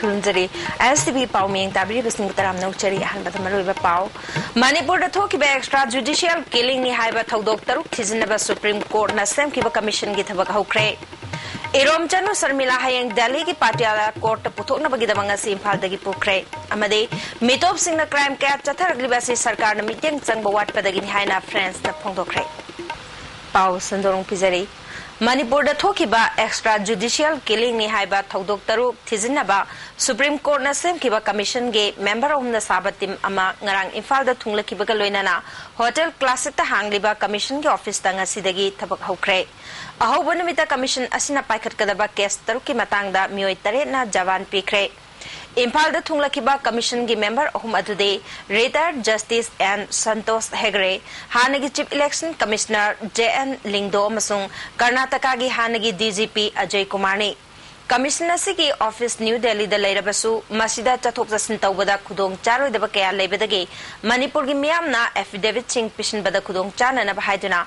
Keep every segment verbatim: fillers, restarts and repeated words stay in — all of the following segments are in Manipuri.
ꯈꯨꯔꯨꯝꯖꯔꯤ꯫ ꯑꯥꯏ ꯑꯦꯁ ꯇꯤ ꯚꯤ ꯄꯥꯎ ꯃꯤꯌꯦꯡ ꯇꯥꯕꯤꯔꯤꯕꯁꯤꯡꯕꯨ ꯇꯔꯥꯝꯅ ꯑꯣꯛꯆꯔꯤ꯫ ꯑꯍꯥꯟꯕꯗ ꯃꯔꯨꯑꯣꯏꯕ ꯄꯥꯎ꯫ ꯃꯅꯤꯄꯨꯔꯗ ꯊꯣꯛꯈꯤꯕ extra judicial killingꯅꯤ ꯍꯥꯏꯕ ꯊꯧꯗꯣꯛ ꯇꯔꯨꯛ ꯊꯤꯖꯤꯟꯅꯕ Supreme Courtꯅ ꯁꯦꯝꯈꯤꯕ commissionꯒꯤ ꯊꯕꯛ ꯍꯧꯈ꯭ꯔꯦ꯫ ꯏꯔꯣꯝꯆꯅꯨ ꯁꯔꯃꯤꯂꯥ ꯍꯌꯦꯡ ꯗꯦꯜꯂꯤꯒꯤ ꯄꯥꯇꯤꯌꯥꯂꯥ courtꯇ ꯄꯨꯊꯣꯛꯅꯕꯒꯤꯗꯃꯛ ꯉꯁꯤ ꯏꯝꯐꯥꯜꯗꯒꯤ ꯄꯨꯈ꯭ꯔꯦ꯫ ꯑꯃꯗꯤ ꯃꯤꯇꯣꯞꯁꯤꯡꯅ crime ꯀꯌꯥ ꯆꯠꯊꯔꯛꯂꯤꯕ ꯑꯁꯤ ꯁꯔꯀꯥꯔꯅ ꯃꯤꯠꯌꯦꯡ ꯆꯪꯕ ꯋꯥꯠꯄꯗꯒꯤꯅꯤ ꯍꯥꯏꯅ Franceꯅ ꯐꯣꯡꯗꯣꯛꯈ꯭ꯔꯦ꯫ ꯄꯥꯎ ꯁꯟꯗꯣꯛꯅ ꯄꯤꯖꯔꯤ꯫ ꯃꯅꯤꯄꯨꯔꯗ ꯊꯣꯛꯈꯤꯕ extra judicial killingꯅꯤ ꯍꯥꯏꯕ ꯊꯧꯗꯣꯛ ꯇꯔꯨꯛ ꯊꯤꯖꯤꯟꯅꯕ Supreme Courtꯅ ꯁꯦꯝꯈꯤꯕ commissionꯒꯤ member ꯑꯍꯨꯝꯅ ꯁꯥꯕ team ꯑꯃ ꯉꯔꯥꯡ ꯏꯝꯐꯥꯜꯗ ꯊꯨꯡꯂꯈꯤꯕꯒ ꯂꯣꯏꯅꯅ Hotel Classicꯇ ꯍꯥꯡꯂꯤꯕ commissionꯒꯤ officeꯇ ꯉꯁꯤꯗꯒꯤ ꯊꯕꯛ ꯍꯧꯈ꯭ꯔꯦ꯫ ꯑꯍꯧꯕ ꯅꯨꯃꯤꯠꯇ commission ꯑꯁꯤꯅ ꯄꯥꯏꯈꯠꯀꯗꯕ case ꯇꯔꯨꯛꯀꯤ ꯃꯇꯥꯡꯗ ꯃꯤꯑꯣꯏ ꯇꯔꯦꯠꯅ ꯖꯕꯥꯟ ꯄꯤꯈ꯭ꯔꯦ꯫ ꯏꯝꯐꯥꯜꯗ ꯊꯨꯡꯂꯈꯤꯕ commissionꯒꯤ member ꯑꯍꯨꯝ ꯑꯗꯨꯗꯤ retired Justice N ꯁꯟꯇꯣꯁ ꯍꯦꯒ꯭ꯔꯦ, ꯍꯥꯟꯅꯒꯤ Chief Election Commissioner J N ꯂꯤꯡꯗꯣ ꯑꯃꯁꯨꯡ ꯀꯔꯅꯥꯇꯀꯥꯒꯤ ꯍꯥꯟꯅꯒꯤ D G P Ajay ꯀꯨꯃꯥꯔꯅꯤ꯫ Commission ꯑꯁꯤꯒꯤ office New Delhiꯗ ꯂꯩꯔꯕꯁꯨ, ꯃꯁꯤꯗ ꯆꯠꯊꯣꯛ ꯆꯠꯁꯤꯟ ꯇꯧꯕꯗ ꯈꯨꯗꯣꯡ ꯆꯥꯔꯣꯏꯗꯕ ꯀꯌꯥ ꯂꯩꯕꯗꯒꯤ ꯃꯅꯤꯄꯨꯔꯒꯤ ꯃꯤꯌꯥꯝꯅ affidavitꯁꯤꯡ ꯄꯤꯁꯤꯟꯕꯗ ꯈꯨꯗꯣꯡ ꯆꯥꯅꯅꯕ ꯍꯥꯏꯗꯨꯅ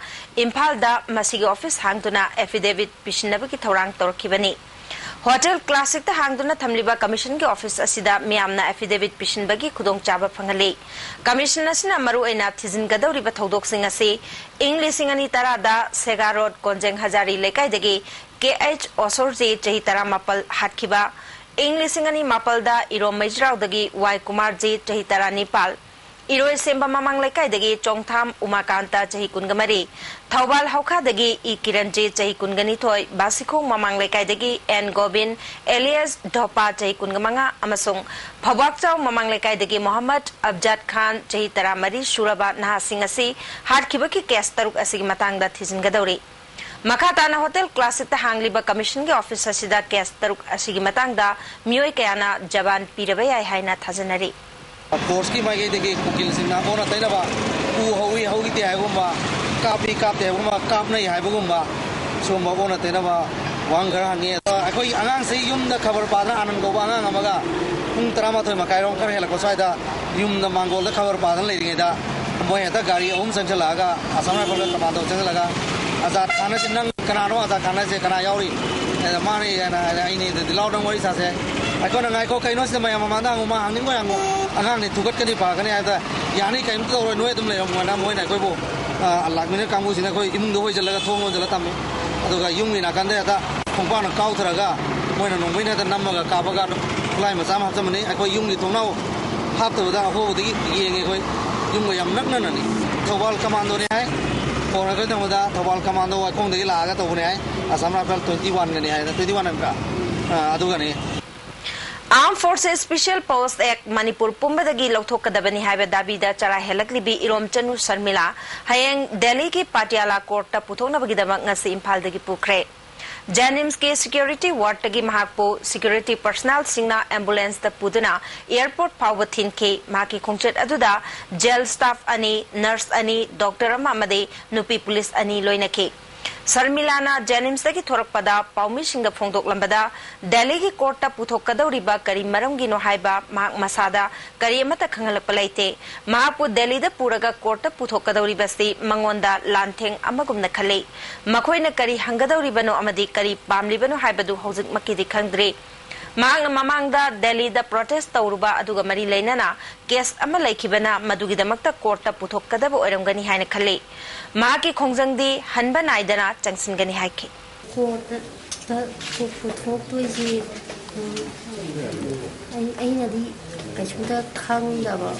ꯏꯝꯐꯥꯜꯗ ꯃꯁꯤꯒꯤ office ꯍꯥꯡꯗꯨꯅ affidavit ꯄꯤꯁꯤꯟꯅꯕꯒꯤ ꯊꯧꯔꯥꯡ ꯇꯧꯔꯛꯈꯤꯕꯅꯤ꯫ Hotel Classicꯇ ꯍꯥꯡꯗꯨꯅ ꯊꯝꯂꯤꯕ commissionꯒꯤ office ꯑꯁꯤꯗ ꯃꯤꯌꯥꯝꯅ affidavit ꯄꯤꯁꯤꯟꯕꯒꯤ ꯈꯨꯗꯣꯡꯆꯥꯕ ꯐꯪꯍꯜꯂꯤ꯫ Commission ꯑꯁꯤꯅ ꯃꯔꯨꯑꯣꯏꯅ ꯊꯤꯖꯤꯟꯒꯗꯧꯔꯤꯕ ꯊꯧꯗꯣꯛꯁꯤꯡ ꯑꯁꯤ ꯏꯪ ꯂꯤꯁꯤꯡ ꯑꯅꯤ ꯇꯔꯥꯗ ꯁꯦꯒꯥ ꯔꯣꯗ ꯀꯣꯟꯖꯦꯡ ꯍꯖꯥꯔꯤ ꯂꯩꯀꯥꯏꯗꯒꯤ K H ꯑꯣꯁꯣꯔꯖꯦ ꯆꯍꯤ ꯇꯔꯥꯃꯥꯄꯜ ꯍꯥꯠꯈꯤꯕ, ꯏꯪ ꯂꯤꯁꯤꯡ ꯑꯅꯤ ꯃꯥꯄꯜꯗ ꯏꯔꯣꯝ ꯃꯩꯖꯤꯔꯥꯎꯗꯒꯤ ꯋꯥꯏ ꯀꯨꯃꯥꯔꯖꯦ ꯆꯍꯤ ꯇꯔꯥꯅꯤꯄꯥꯜ, ꯏꯔꯣꯏꯁꯦꯝꯕ ꯃꯃꯥꯡ ꯂꯩꯀꯥꯏꯗꯒꯤ ꯆꯣꯡꯊꯥꯝ ꯎꯃꯥꯀꯥꯟꯇ ꯆꯍꯤ ꯀꯨꯟꯒ ꯃꯔꯤ, ꯊꯧꯕꯥꯜ ꯍꯧꯈꯥꯗꯒꯤ ꯏ ꯀꯤꯔꯟꯖꯦ ꯆꯍꯤ ꯀꯨꯟꯒ ꯅꯤꯊꯣꯏ, ꯕꯥꯁꯤꯈꯣꯡ ꯃꯃꯥꯡ ꯂꯩꯀꯥꯏꯗꯒꯤ N ꯒꯣꯕꯤꯟ alias ꯙꯣꯄꯥ ꯆꯍꯤ ꯀꯨꯟꯒ ꯃꯉꯥ ꯑꯃꯁꯨꯡ ꯐꯧꯕꯥꯛꯆꯥꯎ ꯃꯃꯥꯡ ꯂꯩꯀꯥꯏꯗꯒꯤ ꯃꯣꯍꯝꯃꯗ ꯑꯕꯖꯥꯗ ꯈꯥꯟ ꯆꯍꯤ ꯇꯔꯥꯃꯔꯤ ꯁꯨꯔꯕ ꯅꯍꯥꯁꯤꯡ ꯑꯁꯤ ꯍꯥꯠꯈꯤꯕꯒꯤ case ꯇꯔꯨꯛ ꯑꯁꯤꯒꯤ ꯃꯇꯥꯡꯗ ꯊꯤꯖꯤꯟꯒꯗꯧꯔꯤ꯫ ꯃꯈꯥ ꯇꯥꯅ Hotel Classicꯇ ꯍꯥꯡꯂꯤꯕ commissionꯒꯤ office ꯑꯁꯤꯗ case ꯇꯔꯨꯛ ꯑꯁꯤꯒꯤ ꯃꯇꯥꯡꯗ ꯃꯤꯑꯣꯏ ꯀꯌꯥꯅ ꯖꯕꯥꯟ ꯄꯤꯔꯕ ꯌꯥꯏ ꯍꯥꯏꯅ ꯊꯥꯖꯅꯔꯤ꯫ Forceꯀꯤ ꯃꯥꯏꯀꯩꯗꯒꯤ ꯎꯀꯤꯜꯁꯤꯡꯅ ꯑꯣꯟꯅ ꯇꯩꯅꯕ ꯎ ꯍꯧꯏ ꯍꯧꯗꯦ ꯍꯥꯏꯕꯒꯨꯝꯕ, ꯀꯥꯞꯄꯤ ꯀꯥꯞꯇꯦ ꯍꯥꯏꯕꯒꯨꯝꯕ, ꯀꯥꯞꯅꯩ ꯍꯥꯏꯕꯒꯨꯝꯕ ꯁꯤꯒꯨꯝꯕ ꯑꯣꯟꯅ ꯇꯩꯅꯕ ꯋꯥꯍꯪ ꯈꯔ ꯍꯪꯉꯤ꯫ ꯑꯗꯣ ꯑꯩꯈꯣꯏ ꯑꯉꯥꯡꯁꯤ ꯌꯨꯝꯗ ꯈꯕꯔ ꯄꯥꯗꯅ, ꯑꯥꯅꯟ ꯀꯧꯕ ꯑꯉꯥꯡ ꯑꯃꯒ ꯄꯨꯡ ꯇꯔꯥꯃꯥꯊꯣꯏ ꯃꯈꯥꯏꯔꯣꯝ ꯈꯔ ꯍꯦꯜꯂꯛꯄ ꯁ꯭ꯋꯥꯏꯗ ꯌꯨꯝꯗ ꯃꯥꯡꯒꯣꯜꯗ ꯈꯕꯔ ꯄꯥꯗꯅ ꯂꯩꯔꯤꯉꯩꯗ ꯃꯣꯏ ꯍꯦꯛꯇ ꯒꯥꯔꯤ ꯑꯍꯨꯝ ꯆꯪꯁꯤꯜꯂꯛꯑꯒ, ꯑꯁꯥꯝ ꯔꯥꯏꯐꯜꯒ ꯀꯃꯥꯟꯗꯣ ꯆꯪꯁꯤꯜꯂꯒ, "ꯑꯖꯥꯗ ꯈꯥꯟ ꯍꯥꯏꯁꯦ ꯅꯪ ꯀꯅꯥꯅꯣ? ꯑꯖꯥꯗ ꯈꯥꯟ ꯍꯥꯏꯁꯦ ꯀꯅꯥ ꯌꯥꯎꯔꯤ?" ꯑꯗ ꯃꯥꯅꯦ ꯍꯥꯏꯅ ꯍꯥꯏꯔꯦ, "ꯑꯩꯅꯦ, ꯑꯗꯨꯗꯤ ꯂꯥꯎ, ꯅꯪ ꯋꯥꯔꯤ ꯁꯥꯁꯦ, ꯑꯩꯈꯣꯏꯅ "ꯉꯥꯏꯈꯣ, ꯀꯩꯅꯣ ꯁꯤꯗ ꯃꯌꯥꯝ ꯃꯃꯥꯡꯗ ꯍꯪꯉꯨ, ꯃꯥ ꯍꯪꯅꯤꯡꯕ ꯍꯪꯉꯨ, ꯑꯉꯥꯡꯅꯤ ꯊꯨꯒꯠꯀꯅꯤ ꯐꯒꯅꯤ" ꯍꯥꯏꯕꯗ "ꯌꯥꯅꯤ, ꯀꯩꯝꯇ ꯇꯧꯔꯣꯏ, ꯅꯣꯏ ꯑꯗꯨꯝ ꯂꯩꯔꯝꯃꯣꯅ" ꯃꯣꯏꯅ ꯑꯩꯈꯣꯏꯕꯨ, ꯑ, ꯂꯥꯛꯃꯤꯟꯅ ꯀꯥꯡꯕꯨꯁꯤꯅ ꯑꯩꯈꯣꯏ ꯏꯃꯨꯡꯗ ꯍꯣꯏꯖꯜꯂꯒ ꯊꯣꯡ ꯂꯣꯟꯖꯜꯂ ꯊꯝꯃꯤ꯫ ꯑꯗꯨꯒ ꯌꯨꯝꯒꯤ ꯅꯥꯀꯟꯗ ꯍꯦꯛꯇ ꯈꯣꯡꯄꯥꯛꯅ ꯀꯥꯎꯊꯔꯒ ꯃꯣꯏꯅ ꯅꯣꯡꯃꯩꯅ ꯍꯦꯛꯇ ꯅꯝꯃꯒ ꯀꯥꯞꯄꯒ ꯈꯨꯠꯂꯥꯏ ꯃꯆꯥ ꯑꯃ ꯍꯥꯞꯆꯟꯕꯅꯤ꯫ ꯑꯩꯈꯣꯏ ꯌꯨꯝꯒꯤ ꯊꯣꯡꯅꯥꯎ ꯍꯥꯞꯇꯕꯗ ꯑꯍꯣꯕꯗꯒꯤ ꯌꯦꯡꯉꯦ ꯑꯩꯈꯣꯏ꯫ ꯌꯨꯝꯒ ꯌꯥꯝ ꯅꯛꯅꯅꯅꯤ꯫ ꯊꯧꯕꯥꯜ ꯀꯃꯥꯟꯗꯣꯅꯤ ꯍꯥꯏ꯫ ꯐꯣꯟ ꯑꯩꯈꯣꯏ ꯇꯧꯕꯗ ꯊꯧꯕꯥꯜ ꯀꯃꯥꯟꯗꯣ ꯋꯥꯏꯈꯣꯡꯗꯒꯤ ꯂꯥꯛꯑꯒ ꯇꯧꯕꯅꯤ ꯍꯥꯏ꯫ ꯑꯁꯥꯝ ꯔꯥꯏꯐꯜ twenty one ꯒꯅꯤ ꯍꯥꯏꯅ, twenty one ꯍꯥꯏꯕ꯭ꯔꯥ? ꯑ, ꯑꯗꯨꯒꯅꯤ꯫ Armed Forces Special Post Act Manipur ꯄꯨꯝꯕꯗꯒꯤ ꯂꯧꯊꯣꯛꯀꯗꯕꯅꯤ ꯍꯥꯏꯕ ꯗꯥꯕꯤꯗ ꯆꯔꯥ ꯍꯦꯜꯂꯛꯂꯤꯕꯤ ꯏꯔꯣꯝꯆꯅꯨ ꯁꯔꯃꯤꯂꯥ ꯍꯌꯦꯡ ꯗꯦꯜꯂꯤꯒꯤ ꯄꯥꯇꯤꯌꯥꯂꯥ ꯀꯣꯔꯠꯇ ꯄꯨꯊꯣꯛꯅꯕꯒꯤꯗꯃꯛ ꯉꯁꯤ ꯏꯝꯐꯥꯜꯗꯒꯤ ꯄꯨꯈ꯭ꯔꯦ꯫ ꯖꯦꯅꯤꯝꯁꯀꯤ ꯁꯦꯀ꯭ꯌꯨꯔꯤꯇꯤ ꯋꯥꯔꯗꯇꯒꯤ ꯃꯍꯥꯛꯄꯨ ꯁꯦꯀ꯭ꯌꯨꯔꯤꯇꯤ ꯄꯔꯁꯅꯦꯜꯁꯤꯡꯅ ꯑꯦꯝꯕꯨꯂꯦꯟꯁꯇ ꯄꯨꯗꯨꯅ ꯑꯦꯌꯔꯄꯣꯔꯠ ꯐꯥꯎꯕ ꯊꯤꯟꯈꯤ꯫ ꯃꯍꯥꯛꯀꯤ ꯈꯣꯡꯆꯠ ꯑꯗꯨꯗ ꯖꯦꯜ ꯁ꯭ꯇꯥꯐ ꯑꯅꯤ, ꯅꯔꯁ ꯑꯅꯤ, ꯗꯣꯛꯇꯔ ꯑꯃ ꯑꯃꯗꯤ ꯅꯨꯄꯤ ꯄꯨꯂꯤꯁ ꯑꯅꯤ ꯂꯣꯏꯅꯈꯤ꯫ ꯁꯔꯃꯤꯂꯥꯅ ꯖꯦꯅꯤꯝꯁꯇꯒꯤ ꯊꯣꯔꯛꯄꯗ ꯄꯥꯎꯃꯤꯁꯤꯡꯗ ꯐꯣꯡꯗꯣꯛꯂꯝꯕꯗ ꯗꯦꯜꯂꯤꯒꯤ ꯀꯣꯔꯠꯇ ꯄꯨꯊꯣꯛꯀꯗꯧꯔꯤꯕ ꯀꯔꯤ ꯃꯔꯝꯒꯤꯅꯣ ꯍꯥꯏꯕ ꯃꯍꯥꯛ ꯃꯁꯥꯗ ꯀꯔꯤ ꯑꯃꯠꯇ ꯈꯪꯍꯜꯂꯛꯄ ꯂꯩꯇꯦ꯫ ꯃꯍꯥꯛꯄꯨ ꯗꯦꯜꯂꯤꯗ ꯄꯨꯔꯒ ꯀꯣꯔꯠꯇ ꯄꯨꯊꯣꯛꯀꯗꯧꯔꯤꯕꯁꯤ ꯃꯉꯣꯟꯗ ꯂꯥꯟꯊꯦꯡ ꯑꯃꯒꯨꯝꯅ ꯈꯜꯂꯤ꯫ ꯃꯈꯣꯏꯅ ꯀꯔꯤ ꯍꯪꯒꯗꯧꯔꯤꯕꯅꯣ ꯑꯃꯗꯤ ꯀꯔꯤ ꯄꯥꯝꯂꯤꯕꯅꯣ ꯍꯥꯏꯕꯗꯨ ꯍꯧꯖꯤꯛꯃꯛꯀꯤꯗꯤ ꯈꯪꯗ꯭ꯔꯤ꯫ ꯃꯍꯥꯛꯅ ꯃꯃꯥꯡꯗ ꯗꯦꯜꯂꯤꯗ ꯄ꯭ꯔꯣꯇꯦꯁ ꯇꯧꯔꯨꯕ ꯑꯗꯨꯒ ꯃꯔꯤ ꯂꯩꯅꯅ ꯀꯦꯁ ꯑꯃ ꯂꯩꯈꯤꯕꯅ ꯃꯗꯨꯒꯤꯗꯃꯛꯇ ꯀꯣꯔꯠꯇ ꯄꯨꯊꯣꯛꯀꯗꯕ ꯑꯣꯏꯔꯝꯒꯅꯤ ꯍꯥꯏꯅ ꯈꯜꯂꯤ꯫ ꯃꯍꯥꯛꯀꯤ ꯈꯣꯡꯖꯪꯗꯤ ꯍꯟꯕ ꯅꯥꯏꯗꯅ ꯆꯪꯁꯤꯟꯒꯅꯤ ꯍꯥꯏꯈꯤ꯫ ꯀꯣꯔꯠꯇ ꯄꯨꯊꯣꯛꯇꯣꯏꯁꯤ, ꯎꯝ, ꯑꯩ-, ꯑꯩꯅꯗꯤ ꯀꯩꯁꯨꯝꯇ ꯈꯪꯗꯕ꯫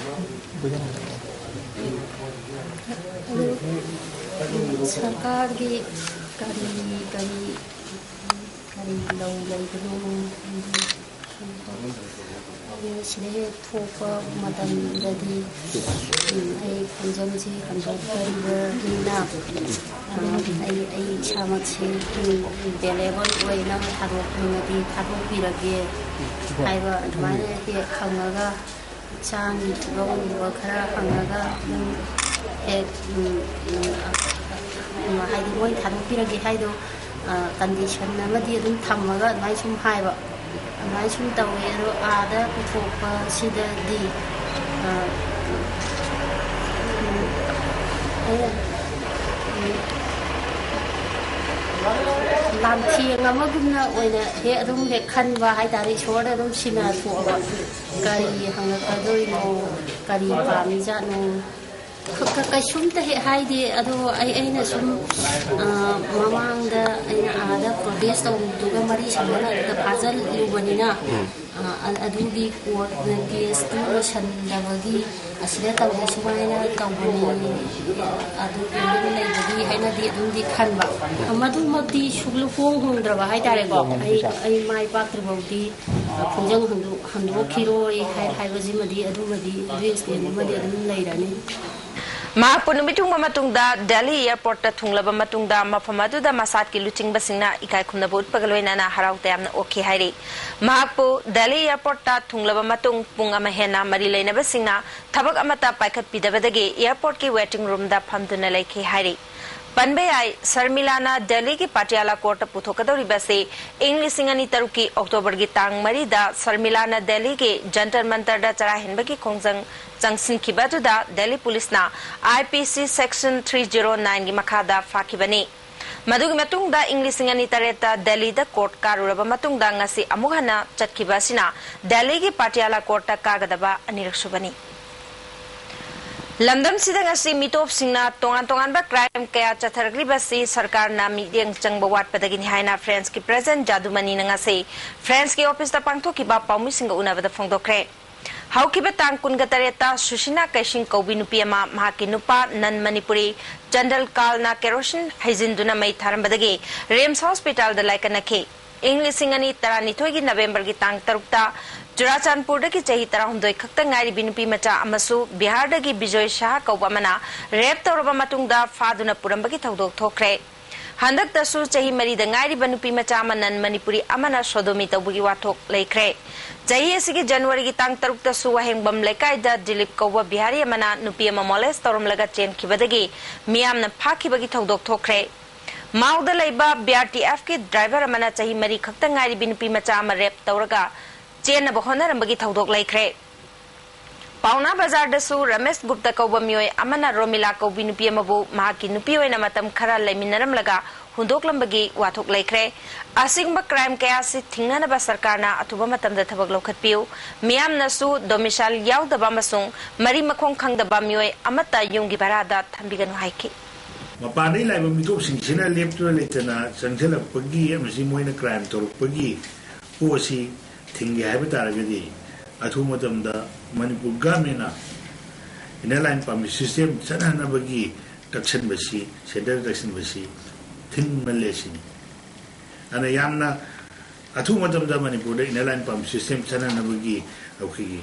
ꯑꯗꯨ, ꯎꯝ, ꯁꯔꯀꯥꯔꯒꯤ ꯀꯔꯤ, ꯀꯔꯤ, ꯀꯔꯤ ꯂꯧ ꯂꯩꯕꯅꯣ ꯈꯪꯗꯦ꯫ ꯑꯗꯨ ꯁꯤꯗ ꯍꯦꯛ ꯊꯣꯛꯄ ꯃꯇꯝꯗꯗꯤ, ꯎꯝ, ꯑꯩ ꯈꯣꯡꯖꯪꯁꯤ ꯍꯟꯗꯣꯛꯇꯔꯤꯕꯅꯤꯅ, ꯑ, ꯑꯩ, ꯑꯩ ꯏꯁꯥꯃꯛꯁꯤ, ꯎꯝ, ꯕꯦꯂꯦꯕꯜ ꯑꯣꯏꯅ ꯊꯥꯗꯣꯛꯅꯤꯡꯉꯗꯤ ꯊꯥꯗꯣꯛꯄꯤꯔꯒꯦ ꯍꯥꯏꯕ ꯑꯗꯨꯃꯥꯏꯅ ꯍꯦꯛ ꯍꯪꯉꯒ, ꯍꯛꯆꯥꯡꯒꯤ ꯐꯤꯕꯝꯒꯨꯝꯕ ꯈꯔ ꯍꯪꯉꯒ ꯑꯗꯨꯝ ꯍꯦꯛ, ꯎꯝ, ꯎꯝ, ꯍꯥꯏꯗꯤ ꯃꯣꯏ ꯊꯥꯗꯣꯛꯄꯤꯔꯒꯦ ꯍꯥꯏꯗꯣ, ꯑ, ꯀꯟꯗꯤꯁꯟ ꯑꯃꯗꯤ ꯑꯗꯨꯝ ꯊꯝꯃꯒ ꯑꯗꯨꯃꯥꯏꯅ ꯁꯨꯝ ꯍꯥꯏꯕ꯫ ꯑꯗꯨꯃꯥꯏꯅ ꯁꯨꯝ ꯇꯧꯋꯦ꯫ ꯑꯗꯣ ꯑꯥꯗ ꯄꯨꯊꯣꯛꯄꯁꯤꯗꯗꯤ, ꯑ, ꯎꯝ, ꯑꯩꯅ, ꯎꯝ, ꯂꯥꯟꯊꯦꯡ ꯑꯃꯒꯨꯝꯅ ꯑꯣꯏꯅ ꯍꯦꯛ ꯑꯗꯨꯝ ꯍꯦꯛ ꯈꯟꯕ ꯍꯥꯏꯇꯥꯔꯦ, ꯏꯁꯣꯔꯗ ꯑꯗꯨꯝ ꯁꯤꯟꯅ ꯊꯣꯛꯑꯕ꯫ ꯀꯔꯤ ꯍꯪꯉꯛꯀꯗꯣꯏꯅꯣ, ꯀꯔꯤ ꯄꯥꯝꯃꯤꯖꯥꯠꯅꯣ? ꯀ- ꯀ- ꯀꯩꯁꯨꯝꯇ ꯍꯦꯛ ꯍꯥꯏꯗꯦ꯫ ꯑꯗꯣ ꯑꯩ ꯑꯩꯅ ꯁꯨꯝ, ꯑ, ꯃꯃꯥꯡꯗ ꯑꯩꯅ ꯑꯥꯗ ꯄ꯭ꯔꯣꯇꯦꯁ ꯇꯧꯕꯗꯨꯒ ꯃꯔꯤ ꯁꯝꯅꯅ ꯑꯗꯨꯗ ꯐꯥꯖꯤꯜꯂꯨꯕꯅꯤꯅ, ꯑ, ꯑ- ꯑꯗꯨꯒꯤ ꯀꯣꯔꯠꯅ ꯀꯦꯁꯇꯨ ꯂꯣꯏꯁꯤꯟꯗꯕꯒꯤ ꯑꯁꯤꯗ ꯇꯧꯗꯦ, ꯁꯨꯃꯥꯏꯅ ꯇꯧꯕꯅꯤ, ꯑꯗꯨ ꯄꯦꯟꯗꯤꯡ ꯂꯩꯕꯒꯤ ꯍꯥꯏꯅꯗꯤ ꯑꯗꯨꯝꯗꯤ ꯈꯟꯕ꯫ ꯃꯗꯨꯃꯛꯇꯤ ꯁꯨꯛꯂꯨ ꯍꯣꯡ ꯍꯣꯡꯗ꯭ꯔꯕ ꯍꯥꯏꯇꯥꯔꯦꯀꯣ꯫ ꯑꯩ ꯑꯩ ꯃꯥꯏ ꯄꯥꯛꯇ꯭ꯔꯤꯐꯥꯎꯗꯤ ꯈꯣꯡꯖꯪ ꯍꯟꯗꯣꯛ- ꯍꯟꯗꯣꯛꯈꯤꯔꯣꯏ ꯍꯥꯏ- ꯍꯥꯏꯕꯁꯤꯃꯗꯤ ꯑꯗꯨꯃꯗꯤ ꯑꯗꯨꯒꯤ ꯁ꯭ꯇꯦꯟꯗꯨꯃꯗꯤ ꯑꯗꯨꯝ ꯂꯩꯔꯅꯤ꯫ ꯃꯍꯥꯛꯄꯨ ꯅꯨꯃꯤꯠ ꯌꯨꯡꯕ ꯃꯇꯨꯡꯗ ꯗꯦꯜꯂꯤ ꯑꯦꯌꯔꯄꯣꯔꯠꯇ ꯊꯨꯡꯂꯕ ꯃꯇꯨꯡꯗ ꯃꯐꯝ ꯑꯗꯨꯗ ꯃꯁꯥꯠꯀꯤ ꯂꯨꯆꯤꯡꯕꯁꯤꯡꯅ ꯏꯀꯥꯏ ꯈꯨꯝꯅꯕ ꯎꯠꯄꯒ ꯂꯣꯏꯅꯅ ꯍꯔꯥꯎ ꯇꯌꯥꯝꯅ ꯑꯣꯛꯈꯤ ꯍꯥꯏꯔꯤ꯫ ꯃꯍꯥꯛꯄꯨ ꯗꯦꯜꯂꯤ ꯑꯦꯌꯔꯄꯣꯔꯠꯇ ꯊꯨꯡꯂꯕ ꯃꯇꯨꯡ ꯄꯨꯡ ꯑꯃ ꯍꯦꯟꯅ ꯃꯔꯤ ꯂꯩꯅꯕꯁꯤꯡꯅ ꯊꯕꯛ ꯑꯃꯠꯇ ꯄꯥꯏꯈꯠꯄꯤꯗꯕꯗꯒꯤ ꯑꯦꯌꯔꯄꯣꯔꯠꯀꯤ ꯋꯦꯇꯤꯡ ꯔꯨꯝꯗ ꯐꯝꯗꯨꯅ ꯂꯩꯈꯤ ꯍꯥꯏꯔꯤ꯫ ꯄꯟꯕ ꯌꯥꯏ, ꯁꯔꯃꯤꯂꯥꯅ ꯗꯦꯜꯂꯤꯒꯤ ꯄꯥꯇꯤꯌꯥꯂꯥ ꯀꯣꯔꯠꯇ ꯄꯨꯊꯣꯛꯀꯗꯧꯔꯤꯕ ꯑꯁꯤ ꯏꯪ ꯂꯤꯁꯤꯡ ꯑꯅꯤ ꯇꯔꯨꯛꯀꯤ ꯑꯣꯛꯇꯣꯕꯔꯒꯤ ꯇꯥꯡ ꯃꯔꯤꯗ ꯁꯔꯃꯤꯂꯥꯅ ꯗꯦꯜꯂꯤꯒꯤ ꯖꯟꯇꯔ ꯃꯟꯇꯔꯗ ꯆꯔꯥ ꯍꯦꯟꯕꯒꯤ ꯈꯣꯡꯖꯪ ꯆꯪꯁꯤꯟꯈꯤꯕ ꯑꯗꯨꯗ ꯗꯦꯜꯂꯤ ꯄꯨꯂꯤꯁꯅ I P C section three zero nine ꯒꯤ ꯃꯈꯥꯗ ꯐꯥꯈꯤꯕꯅꯤ꯫ ꯃꯗꯨꯒꯤ ꯃꯇꯨꯡꯗ ꯏꯪ ꯂꯤꯁꯤꯡ ꯑꯅꯤ ꯇꯔꯦꯠꯇ ꯗꯦꯜꯂꯤꯗ ꯀꯣꯔꯠ ꯀꯥꯔꯨꯔꯕ ꯃꯇꯨꯡꯗ ꯉꯁꯤ ꯑꯃꯨꯛ ꯍꯟꯅ ꯆꯠꯈꯤꯕ ꯑꯁꯤꯅ ꯗꯦꯜꯂꯤꯒꯤ ꯄꯥꯇꯤꯌꯥꯂꯥ ꯀꯣꯔꯠꯇ ꯀꯥꯒꯗꯕ ꯑꯅꯤꯔꯛ ꯁꯨꯕꯅꯤ꯫ ꯂꯝꯗꯝꯁꯤꯗ ꯉꯁꯤ ꯃꯤꯇꯣꯞꯁꯤꯡꯅ ꯇꯣꯉꯥꯟ ꯇꯣꯉꯥꯟꯕ ꯀ꯭ꯔꯥꯏꯝ ꯀꯌꯥ ꯆꯠꯊꯔꯛꯂꯤꯕꯁꯤ ꯁꯔꯀꯥꯔꯅ ꯃꯤꯠꯌꯦꯡ ꯆꯪꯕ ꯋꯥꯠꯄꯗꯒꯤꯅꯤ ꯍꯥꯏꯅ ꯐ꯭ꯔꯦꯟꯁꯀꯤ ꯄ꯭ꯔꯦꯁꯤꯗꯦꯟꯠ ꯖꯥꯗꯨꯃꯅꯤꯅ ꯉꯁꯤ ꯐ꯭ꯔꯦꯟꯁꯀꯤ ꯑꯣꯐꯤꯁꯇ ꯄꯥꯡꯊꯣꯛꯈꯤꯕ ꯄꯥꯎꯃꯤꯁꯤꯡꯒ ꯎꯅꯕꯗ ꯐꯣꯡꯗꯣꯛꯈ꯭ꯔꯦ꯫ ꯍꯧꯈꯤꯕ ꯇꯥꯡ ꯀꯨꯟꯒ ꯇꯔꯦꯠꯇ ꯁꯨꯁꯤꯅꯥ ꯀꯩꯁꯤꯡ ꯀꯧꯕꯤ ꯅꯨꯄꯤ ꯑꯃ ꯃꯍꯥꯛꯀꯤ ꯅꯨꯄꯥ ꯅꯟ ꯃꯅꯤꯄꯨꯔꯤ ꯆꯟꯗꯜ ꯀꯥꯜꯅ ꯀꯦꯔꯣꯁꯤꯟ ꯍꯩꯖꯤꯟꯗꯨꯅ ꯃꯩ ꯊꯥꯔꯝꯕꯗꯒꯤ ꯔꯤꯝꯁ ꯍꯣꯁꯄꯤꯇꯥꯜꯗ ꯂꯥꯏꯀꯠꯅꯈꯤ꯫ ꯏꯪ ꯂꯤꯁꯤꯡ ꯑꯅꯤ ꯇꯔꯥꯅꯤꯊꯣꯏꯒꯤ ꯅꯕꯦꯝꯕꯔꯒꯤ ꯇꯥꯡ ꯇꯔꯨꯛꯇ ꯆꯨꯔꯥꯆꯥꯟꯄꯨꯔꯗꯒꯤ ꯆꯍꯤ ꯇꯔꯥꯍꯨꯝꯗꯣꯏ ꯈꯛꯇ ꯉꯥꯏꯔꯤꯕꯤ ꯅꯨꯄꯤ ꯃꯆꯥ ꯑꯃꯁꯨ ꯕꯤꯍꯥꯔꯗꯒꯤ ꯕꯤꯖꯣꯏ ꯁꯥꯍ ꯀꯧꯕ ꯑꯃꯅ ꯔꯦꯞ ꯇꯧꯔꯕ ꯃꯇꯨꯡꯗ ꯐꯥꯗꯨꯅ ꯄꯨꯔꯝꯕꯒꯤ ꯊꯧꯗꯣꯛ ꯊꯣꯛꯈ꯭ꯔꯦ꯫ ꯍꯟꯗꯛꯇꯁꯨ ꯆꯍꯤ ꯃꯔꯤꯗ ꯉꯥꯏꯔꯤꯕ ꯅꯨꯄꯤ ꯃꯆꯥ ꯑꯃ ꯅꯟ ꯃꯅꯤꯄꯨꯔꯤ ꯑꯃꯅ ꯁꯣꯗꯣꯃꯤ ꯇꯧꯕꯒꯤ ꯋꯥꯊꯣꯛ ꯂꯩꯈ꯭ꯔꯦ꯫ ꯆꯍꯤ ꯑꯁꯤꯒꯤ ꯖꯅꯋꯥꯔꯤꯒꯤ ꯇꯥꯡ ꯇꯔꯨꯛꯇꯁꯨ ꯋꯥꯍꯦꯡꯕꯝ ꯂꯩꯀꯥꯏꯗ ꯗꯤꯂꯤꯞ ꯀꯧꯕ ꯕꯤꯍꯥꯔꯤ ꯑꯃꯅ ꯅꯨꯄꯤ ꯑꯃ ꯃꯣꯂꯦꯁ ꯇꯧꯔꯝꯂꯒ ꯆꯦꯟꯈꯤꯕꯗꯒꯤ ꯃꯤꯌꯥꯝꯅ ꯐꯥꯈꯤꯕꯒꯤ ꯊꯧꯗꯣꯛ ꯊꯣꯛꯈ꯭ꯔꯦ꯫ ꯃꯥꯎꯗ ꯂꯩꯕ B R T F ꯀꯤ ꯗ꯭ꯔꯥꯏꯚꯔ ꯑꯃꯅ ꯆꯍꯤ ꯃꯔꯤ ꯈꯛꯇ ꯉꯥꯏꯔꯤꯕꯤ ꯅꯨꯄꯤ ꯃꯆꯥ ꯑꯃ ꯔꯦꯞ ꯇꯧꯔꯒ ꯆꯦꯟꯅꯕ ꯍꯣꯠꯅꯔꯝꯕꯒꯤ ꯊꯧꯗꯣꯛ ꯂꯩꯈ꯭ꯔꯦ꯫ ꯄꯥꯎꯅꯥ ꯕꯖꯥꯔꯗꯁꯨ ꯔꯃꯦꯁ ꯒꯨꯞꯇ ꯀꯧꯕ ꯃꯤꯑꯣꯏ ꯑꯃꯅ ꯔꯣꯃꯤꯂꯥ ꯀꯧꯕꯤ ꯅꯨꯄꯤ ꯑꯃꯕꯨ ꯃꯍꯥꯛꯀꯤ ꯅꯨꯄꯤ ꯑꯣꯏꯅ ꯃꯇꯝ ꯈꯔ ꯂꯩꯃꯤꯟꯅꯔꯝꯂꯒ ꯍꯨꯟꯗꯣꯛꯂꯝꯕꯒꯤ ꯋꯥꯊꯣꯛ ꯂꯩꯈ꯭ꯔꯦ꯫ ꯑꯁꯤꯒꯨꯝꯕ ꯀ꯭ꯔꯥꯏꯝ ꯀꯌꯥ ꯑꯁꯤ ꯊꯤꯡꯅꯅꯕ ꯁꯔꯀꯥꯔꯅ ꯑꯊꯨꯕ ꯃꯇꯝꯗ ꯊꯕꯛ ꯂꯧꯈꯠꯄꯤꯌꯨ꯫ ꯃꯤꯌꯥꯝꯅꯁꯨ ꯗꯣꯃꯤꯁꯥꯏꯜ ꯌꯥꯎꯗꯕ ꯑꯃꯁꯨꯡ ꯃꯔꯤ ꯃꯈꯣꯡ ꯈꯪꯗꯕ ꯃꯤꯑꯣꯏ ꯑꯃꯠꯇ ꯌꯨꯝꯒꯤ ꯚꯔꯥꯗ ꯊꯝꯕꯤꯒꯅꯨ ꯍꯥꯏꯈꯤ꯫ ꯃꯄꯥꯟꯗꯒꯤ ꯂꯥꯛꯏꯕ ꯃꯤꯇꯣꯞꯁꯤꯡꯁꯤꯅ ꯂꯦꯞꯇꯨꯅ ꯂꯩꯇꯅ ꯆꯪꯁꯤꯜꯂꯛꯄꯒꯤ ꯑꯃꯁꯨꯡ ꯃꯣꯏꯅ ꯀ꯭ꯔꯥꯏꯝ ꯇꯧꯔꯛꯄꯒꯤ ꯄꯣꯠ ꯑꯁꯤ ꯊꯤꯡꯒꯦ ꯍꯥꯏꯕ ꯇꯥꯔꯒꯗꯤ, ꯑꯊꯨꯕ ꯃꯇꯝꯗ ꯃꯅꯤꯄꯨꯔ ꯒꯚꯔꯟꯃꯦꯟꯅ ꯏꯟꯅꯔ ꯂꯥꯏꯟ ꯄꯥꯔꯃꯤꯠ ꯁꯤꯁꯇꯦꯝ ꯆꯠꯅꯅꯕꯒꯤ ꯇꯛꯁꯤꯟꯕꯁꯤ, ꯁꯦꯟꯇꯔꯗ ꯇꯛꯁꯤꯟꯕꯁꯤ ꯊꯤꯡꯃꯜꯂꯦ ꯁꯤꯅꯤ꯫ ꯑꯗꯨꯅ ꯌꯥꯝꯅ ꯑꯊꯨꯕ ꯃꯇꯝꯗ ꯃꯅꯤꯄꯨꯔꯗ ꯏꯟꯅꯔ ꯂꯥꯏꯟ ꯄꯥꯔꯃꯤꯠ ꯁꯤꯁꯇꯦꯝ ꯆꯠꯅꯅꯕꯒꯤ ꯑꯩꯈꯣꯏꯒꯤ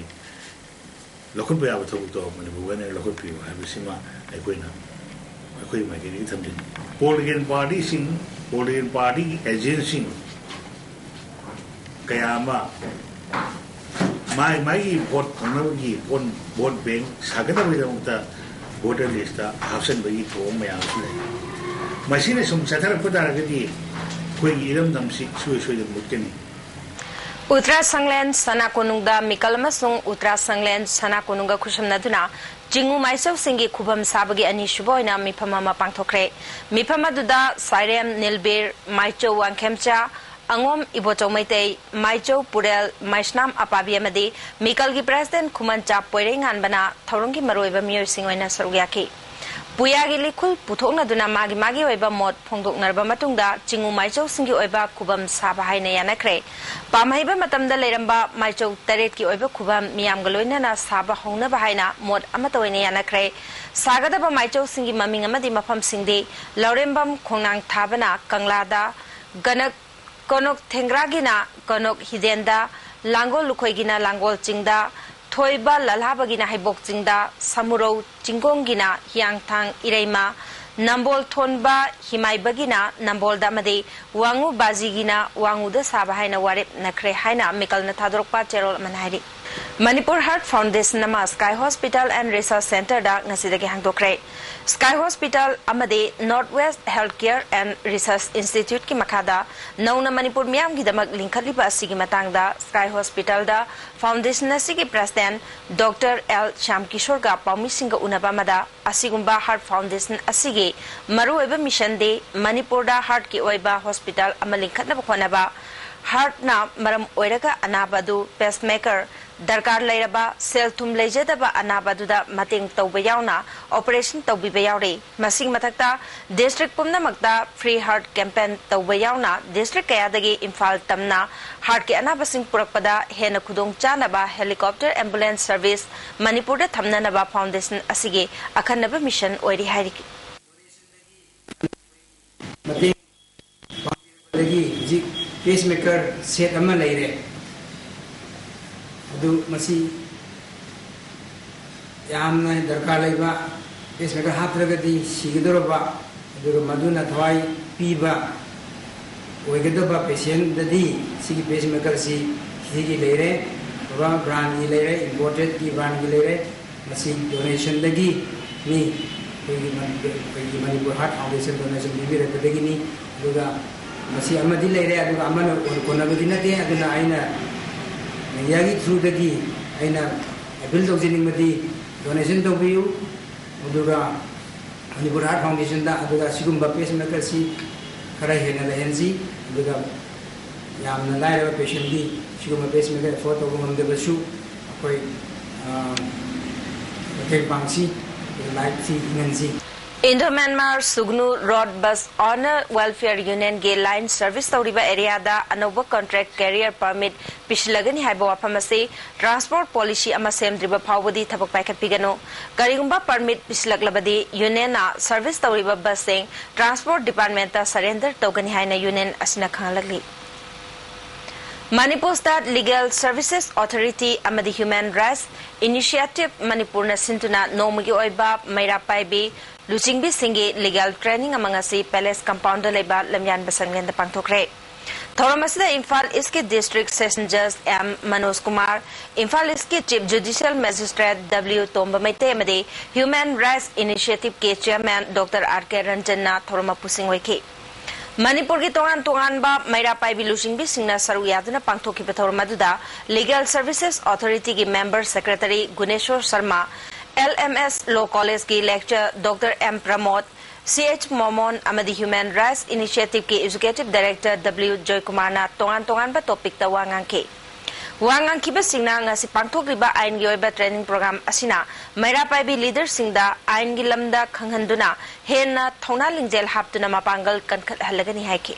ꯂꯧꯈꯠꯄ ꯌꯥꯕ ꯊꯕꯛꯇꯣ ꯃꯅꯤꯄꯨꯔ ꯒꯚꯔꯟꯃꯦꯟꯅ ꯂꯧꯈꯠꯄꯤꯌꯨ ꯍꯥꯏꯕꯁꯤꯃ ꯑꯩꯈꯣꯏꯅ, ꯑꯩꯈꯣꯏ ꯃꯥꯏꯀꯩꯗꯒꯤ ꯊꯝꯖꯅꯤꯡꯉꯤ꯫ ꯄꯣꯂꯤꯇꯤꯀꯦꯜ ꯄꯥꯔꯇꯤꯁꯤꯡ, ꯄꯣꯂꯤꯇꯤꯀꯦꯜ ꯄꯥꯔꯇꯤꯒꯤ ꯑꯦꯖꯦꯟꯁꯤꯡ ꯀꯌꯥ ꯑꯃ ꯃꯥꯏ ꯃꯥꯏꯒꯤ ꯚꯣꯠ ꯐꯪꯅꯕꯒꯤ ꯚꯣꯠ, ꯚꯣꯠ ꯕꯦꯡ ꯁꯥꯒꯠꯅꯕꯒꯤꯗꯃꯛꯇ ꯚꯣꯇꯔ ꯂꯤꯁꯇ ꯍꯥꯞꯆꯤꯟꯕꯒꯤ ꯊꯧꯑꯣꯡ ꯃꯌꯥꯝ ꯑꯃꯁꯨ ꯂꯩ꯫ ꯃꯁꯤꯅ ꯁꯨꯝ ꯆꯠꯊꯔꯛꯄ ꯇꯥꯔꯒꯗꯤ ꯑꯩꯈꯣꯏꯒꯤ ꯏꯔꯝꯗꯝꯁꯤ ꯁꯨꯡꯁꯣꯏ ꯁꯣꯏꯗꯅ ꯃꯨꯠꯀꯅꯤ꯫ ꯎꯇ꯭ꯔꯥꯁꯪꯂꯦꯟ ꯁꯅꯥ ꯀꯣꯅꯨꯡꯗ ꯃꯤꯀꯜ ꯑꯃꯁꯨꯡ ꯎꯇ꯭ꯔꯥꯁꯪꯂꯦꯟ ꯁꯅꯥ ꯀꯣꯅꯨꯡꯒ ꯈꯨꯠꯁꯝꯅꯗꯨꯅ ꯆꯤꯉꯨ ꯃꯥꯏꯆꯧꯁꯤꯡꯒꯤ ꯈꯨꯕꯝ ꯁꯥꯕꯒꯤ ꯑꯅꯤꯁꯨꯕ ꯑꯣꯏꯅ ꯃꯤꯐꯝ ꯑꯃ ꯄꯥꯡꯊꯣꯛꯈ꯭ꯔꯦ꯫ ꯃꯤꯐꯝ ꯑꯗꯨꯗ ꯁꯥꯏꯔꯦꯝ ꯅꯤꯜꯕꯤꯔ, ꯃꯥꯏꯆꯧ ꯋꯥꯡꯈꯦꯝꯆꯥ, ꯑꯉꯣꯝ ꯏꯕꯣꯆꯧ ꯃꯩꯇꯩ, ꯃꯥꯏꯆꯧ ꯄꯨꯔꯦꯜ, ꯃꯥꯏꯁꯅꯥꯝ ꯑꯄꯥꯕꯤ ꯑꯃꯗꯤ ꯃꯤꯀꯜꯒꯤ ꯄ꯭ꯔꯦꯁꯤꯗꯦꯟꯠ ꯈꯨꯃꯟꯆꯥ ꯄꯣꯏꯔꯩꯉꯥꯟꯕꯅ ꯊꯧꯔꯝꯒꯤ ꯃꯔꯨꯑꯣꯏꯕ ꯃꯤꯑꯣꯏꯁꯤꯡ ꯑꯣꯏꯅ ꯁꯔꯨꯛ ꯌꯥꯈꯤ꯫ ꯄꯨꯌꯥꯒꯤ ꯂꯤꯈꯨꯜ ꯄꯨꯊꯣꯛꯅꯗꯨꯅ ꯃꯥꯒꯤ ꯃꯥꯒꯤ ꯑꯣꯏꯕ ꯃꯣꯠ ꯐꯣꯡꯗꯣꯛꯅꯔꯕ ꯃꯇꯨꯡꯗ ꯆꯤꯉꯨ ꯃꯥꯏꯆꯧꯁꯤꯡꯒꯤ ꯑꯣꯏꯕ ꯈꯨꯕꯝ ꯁꯥꯕ ꯍꯥꯏꯅ ꯌꯥꯅꯈ꯭ꯔꯦ꯫ ꯄꯥꯝꯍꯩꯕ ꯃꯇꯝꯗ ꯂꯩꯔꯝꯕ ꯃꯥꯏꯆꯧ ꯇꯔꯦꯠꯀꯤ ꯑꯣꯏꯕ ꯈꯨꯕꯝ ꯃꯤꯌꯥꯝꯒ ꯂꯣꯏꯅꯅ ꯁꯥꯕ ꯍꯧꯅꯕ ꯍꯥꯏꯅ ꯃꯣꯠ ꯑꯃꯠꯇ ꯑꯣꯏꯅ ꯌꯥꯅꯈ꯭ꯔꯦ꯫ ꯁꯥꯒꯗꯕ ꯃꯥꯏꯆꯧꯁꯤꯡꯒꯤ ꯃꯃꯤꯡ ꯑꯃꯗꯤ ꯃꯐꯝꯁꯤꯡꯗꯤ ꯂꯧꯔꯦꯝꯕꯝ ꯈꯣꯡꯅꯥꯡ ꯊꯥꯕꯅ ꯀꯪꯂꯥꯗ, ꯒꯅꯛ ꯀꯣꯅꯣꯛ ꯊꯦꯡꯒ꯭ꯔꯥꯒꯤꯅ ꯀꯣꯅꯣꯛ ꯍꯤꯗꯦꯟꯗ, ꯂꯥꯡꯒꯣꯜ ꯂꯨꯈꯣꯏꯒꯤꯅ ꯂꯥꯡꯒꯣꯜ ꯆꯤꯡꯗ, ꯊꯣꯏꯕ ꯂꯜꯍꯥꯕꯒꯤꯅ ꯍꯩꯕꯣꯛ ꯆꯤꯡꯗ, ꯁꯃꯨꯔꯧ ꯆꯤꯡꯒꯣꯡꯒꯤꯅ ꯍꯤꯌꯥꯡꯊꯥꯡ ꯏꯔꯩꯃ, ꯅꯝꯕꯣꯜ ꯊꯣꯟꯕ ꯍꯤꯃꯥꯏꯕꯒꯤꯅ ꯅꯝꯕꯣꯜꯗ ꯑꯃꯗꯤ ꯋꯥꯉꯨ ꯕꯥꯖꯤꯒꯤꯅ ꯋꯥꯉꯨꯗ ꯁꯥꯕ ꯍꯥꯏꯅ ꯋꯥꯔꯦꯞꯅꯈ꯭ꯔꯦ ꯍꯥꯏꯅ ꯃꯤꯀꯜꯅ ꯊꯥꯗꯣꯔꯛꯄ ꯆꯦꯔꯣꯜ ꯑꯃꯅ ꯍꯥꯏꯔꯤ꯫ Manipur Heart Foundation ꯑꯃ Sky Hospital and Research Centreꯗ ꯉꯁꯤꯗꯒꯤ ꯍꯥꯡꯗꯣꯛꯈ꯭ꯔꯦ꯫ Sky Hospital ꯑꯃꯗꯤ North West Healthcare and Research Instituteꯀꯤ ꯃꯈꯥꯗ ꯅꯧꯅ ꯃꯅꯤꯄꯨꯔ ꯃꯤꯌꯥꯝꯒꯤꯗꯃꯛ ꯂꯤꯡꯈꯠꯂꯤꯕ ꯑꯁꯤꯒꯤ ꯃꯇꯥꯡꯗ Sky Hospitalꯗ Foundation ꯑꯁꯤꯒꯤ President Doctor L ꯁ꯭ꯌꯥꯝ ꯀꯤꯁꯣꯔꯒ ꯄꯥꯎꯃꯤꯁꯤꯡꯒ ꯎꯅꯕ ꯑꯃꯗ ꯑꯁꯤꯒꯨꯝꯕ Heart Foundation ꯑꯁꯤꯒꯤ ꯃꯔꯨꯑꯣꯏꯕ missionꯗꯤ ꯃꯅꯤꯄꯨꯔꯗ heartꯀꯤ ꯑꯣꯏꯕ hospital ꯑꯃ ꯂꯤꯡꯈꯠꯅꯕ ꯍꯣꯠꯅꯕ, heartꯅ ꯃꯔꯝ ꯑꯣꯏꯔꯒ ꯑꯅꯥꯕ ꯑꯗꯨ pacemaker ꯗꯔꯀꯥꯔ ꯂꯩꯔꯕ, ꯁꯦꯜ ꯊꯨꯝ ꯂꯩꯖꯗꯕ ꯑꯅꯥꯕ ꯑꯗꯨꯗ ꯃꯇꯦꯡ ꯇꯧꯕ ꯌꯥꯎꯅ operation ꯇꯧꯕꯤꯕ ꯌꯥꯎꯔꯤ꯫ ꯃꯁꯤꯒꯤ ꯃꯊꯛꯇ district ꯄꯨꯝꯅꯃꯛꯇ free heart campaign ꯇꯧꯕ ꯌꯥꯎꯅ district ꯀꯌꯥꯗꯒꯤ ꯏꯝꯐꯥꯜ ꯇꯝꯅ heartꯀꯤ ꯑꯅꯥꯕꯁꯤꯡ ꯄꯨꯔꯛꯄꯗ ꯍꯦꯟꯅ ꯈꯨꯗꯣꯡ ꯆꯥꯅꯕ helicopter ambulance service ꯃꯅꯤꯄꯨꯔꯗ ꯊꯝꯅꯅꯕ Foundation ꯑꯁꯤꯒꯤ ꯑꯈꯟꯅꯕ mission ꯑꯣꯏꯔꯤ ꯍꯥꯏꯔꯤ꯫ ꯃꯇꯦꯡ ꯄꯥꯡꯕꯤꯔꯛꯄꯗꯒꯤ ꯍꯧꯖꯤꯛ pacemaker set ꯑꯃ ꯂꯩꯔꯦ꯫ ꯑꯗꯨ ꯃꯁꯤ ꯌꯥꯝꯅ ꯗꯔꯀꯥꯔ ꯂꯩꯕ, pacemaker ꯍꯥꯞꯇ꯭ꯔꯒꯗꯤ ꯁꯤꯒꯗꯧꯔꯕ, ꯑꯗꯨꯒ ꯃꯗꯨꯅ ꯊꯋꯥꯏ ꯄꯤꯕ ꯑꯣꯏꯒꯗꯕ patientꯗꯗꯤ ꯁꯤꯒꯤ pacemakerꯁꯤ ꯁꯤꯒꯤ ꯂꯩꯔꯦ, ꯑꯐꯕ brandꯒꯤ ꯂꯩꯔꯦ, importedꯀꯤ brandꯒꯤ ꯂꯩꯔꯦ꯫ ꯃꯁꯤ donationꯗꯒꯤ ꯃꯤ ꯑꯩꯈꯣꯏꯒꯤ ꯃꯅꯤ-, ꯑꯩꯈꯣꯏꯒꯤ ꯃꯅꯤꯄꯨꯔ Heart Foundation donation ꯄꯤꯕꯤꯔꯛꯄꯗꯒꯤꯅꯤ꯫ ꯑꯗꯨꯒ ꯃꯁꯤ ꯑꯃꯗꯤ ꯂꯩꯔꯦ, ꯑꯗꯨꯒ ꯑꯃꯅ ꯀꯣꯟꯅꯕꯗꯤ ꯅꯠꯇꯦ꯫ ꯑꯗꯨꯅ ꯑꯩꯅ mediaꯒꯤ throughꯗꯒꯤ ꯑꯩꯅ appeal ꯇꯧꯖꯅꯤꯡꯕꯗꯤ donation ꯇꯧꯕꯤꯌꯨ꯫ ꯑꯗꯨꯒ ꯃꯅꯤꯄꯨꯔ Heart Foundationꯗ ꯑꯗꯨꯒ ꯁꯤꯒꯨꯝꯕ pacemakerꯁꯤ ꯈꯔ ꯍꯦꯟꯅ ꯂꯩꯍꯟꯁꯤ꯫ ꯑꯗꯨꯒ ꯌꯥꯝꯅ ꯂꯥꯏꯔꯕ patientꯀꯤ ꯁꯤꯒꯨꯝꯕ pacemaker afford ꯇꯧꯕ ꯉꯝꯗꯕꯁꯨ ꯑꯩꯈꯣꯏ, ꯑ, ꯃꯇꯦꯡ ꯄꯥꯡꯁꯤ, ꯑꯗꯨꯒ lifeꯁꯤ ꯍꯤꯡꯍꯟꯁꯤ꯫ Indo-Myanmar Sugnu Road Bus Owner Welfare Unionꯒꯤ line service ꯇꯧꯔꯤꯕ areaꯗ ꯑꯅꯧꯕ contract carrier permit ꯄꯤꯁꯤꯜꯂꯒꯅꯤ ꯍꯥꯏꯕ ꯋꯥꯐꯝ ꯑꯁꯤ transport policy ꯑꯃ ꯁꯦꯝꯗ꯭ꯔꯤꯕ ꯐꯥꯎꯕꯗꯤ ꯊꯕꯛ ꯄꯥꯏꯈꯠꯄꯤꯒꯅꯨ꯫ ꯀꯔꯤꯒꯨꯝꯕ permit ꯄꯤꯁꯤꯜꯂꯛꯂꯕꯗꯤ unionꯅ service ꯇꯧꯔꯤꯕ busꯁꯤꯡ transport departmentꯇ surrender ꯇꯧꯒꯅꯤ ꯍꯥꯏꯅ union ꯑꯁꯤꯅ ꯈꯪꯍꯜꯂꯛꯂꯤ꯫ Manipur State Legal Services Authority ꯑꯃꯗꯤ Human Rights Initiative ꯃꯅꯤꯄꯨꯔꯅ ꯁꯤꯟꯗꯨꯅ ꯅꯣꯡꯃꯒꯤ ꯑꯣꯏꯕ ꯃꯩꯔꯥ ꯄꯥꯏꯕꯤ ꯂꯨꯆꯤꯡꯕꯤꯁꯤꯡꯒꯤ legal training ꯑꯃ ꯉꯁꯤ Palace Compoundꯗ ꯂꯩꯕ ꯂꯝꯌꯥꯟꯕ ꯁꯪꯂꯦꯟꯗ ꯄꯥꯡꯊꯣꯛꯈ꯭ꯔꯦ꯫ ꯊꯧꯔꯝ ꯑꯁꯤꯗ ꯏꯝꯐꯥꯜ ꯏꯁꯀꯤ ꯗꯤꯁꯇ꯭ꯔꯤꯛ ꯁꯦꯁꯟ ꯖꯖ ꯑꯦꯝ ꯃꯅꯣꯖ ꯀꯨꯃꯥꯔ, ꯏꯝꯐꯥꯜ ꯏꯁꯀꯤ chief judicial magistrate W Tomba Meitei ꯑꯃꯗꯤ ꯍ꯭ꯌꯨꯃꯦꯟ ꯔꯥꯏꯠꯁ ꯏꯅꯤꯁꯤꯌꯦꯇꯤꯚꯀꯤ ꯆꯤꯌꯔꯃꯦꯟ ꯗꯣꯛꯇꯔ ꯑꯥꯔ ꯀꯦ ꯔꯟꯖꯟꯅ ꯊꯧꯔꯝ ꯃꯄꯨꯁꯤꯡ ꯑꯣꯏꯈꯤ꯫ ꯃꯅꯤꯄꯨꯔꯒꯤ ꯇꯣꯉꯥꯟ ꯇꯣꯉꯥꯟꯕ ꯃꯩꯔꯥ ꯄꯥꯏꯕꯤ ꯂꯨꯆꯤꯡꯕꯤꯁꯤꯡꯅ ꯁꯔꯨꯛ ꯌꯥꯗꯨꯅ ꯄꯥꯡꯊꯣꯛꯈꯤꯕ ꯊꯧꯔꯝ ꯑꯗꯨꯗ ꯂꯤꯒꯦꯜ ꯁꯔꯚꯤꯁꯦꯁ ꯑꯣꯊꯣꯔꯤꯇꯤꯒꯤ member secretary Guneshor Sharma, L M S law ꯀꯣꯂꯦꯖꯀꯤ lecturer doctor M Pramod, C H Momon ꯑꯃꯗꯤ ꯍ꯭ꯌꯨꯃꯦꯟ ꯔꯥꯏꯠꯁ ꯏꯅꯤꯁꯤꯌꯦꯇꯤꯚꯀꯤ ꯑꯦꯛꯖꯤꯀ꯭ꯌꯨꯇꯤꯚ ꯗꯥꯏꯔꯦꯛꯇꯔ ꯗꯕ꯭ꯂꯤꯎ ꯖꯣꯏꯀꯨꯃꯥꯔꯅ ꯇꯣꯉꯥꯟ ꯇꯣꯉꯥꯟꯕ ꯇꯣꯄꯤꯛꯇ ꯋꯥ ꯉꯥꯡꯈꯤ꯫ ꯋꯥ ꯉꯥꯡꯈꯤꯕꯁꯤꯡꯅ ꯉꯁꯤ ꯄꯥꯡꯊꯣꯛꯂꯤꯕ ꯑꯥꯏꯟꯒꯤ ꯑꯣꯏꯕ ꯇ꯭ꯔꯦꯅꯤꯡ ꯄ꯭ꯔꯣꯒ꯭ꯔꯥꯝ ꯑꯁꯤꯅ ꯃꯩꯔꯥ ꯄꯥꯏꯕꯤ ꯂꯤꯗꯔꯁꯤꯡꯗ ꯑꯥꯏꯟꯒꯤ ꯂꯝꯗ ꯈꯪꯍꯟꯗꯨꯅ ꯍꯦꯟꯅ ꯊꯧꯅꯥ ꯂꯤꯡꯖꯦꯜ ꯍꯥꯞꯇꯨꯅ ꯃꯄꯥꯡꯒꯜ ꯀꯟꯈꯠꯍꯜꯂꯒꯅꯤ ꯍꯥꯏꯈꯤ꯫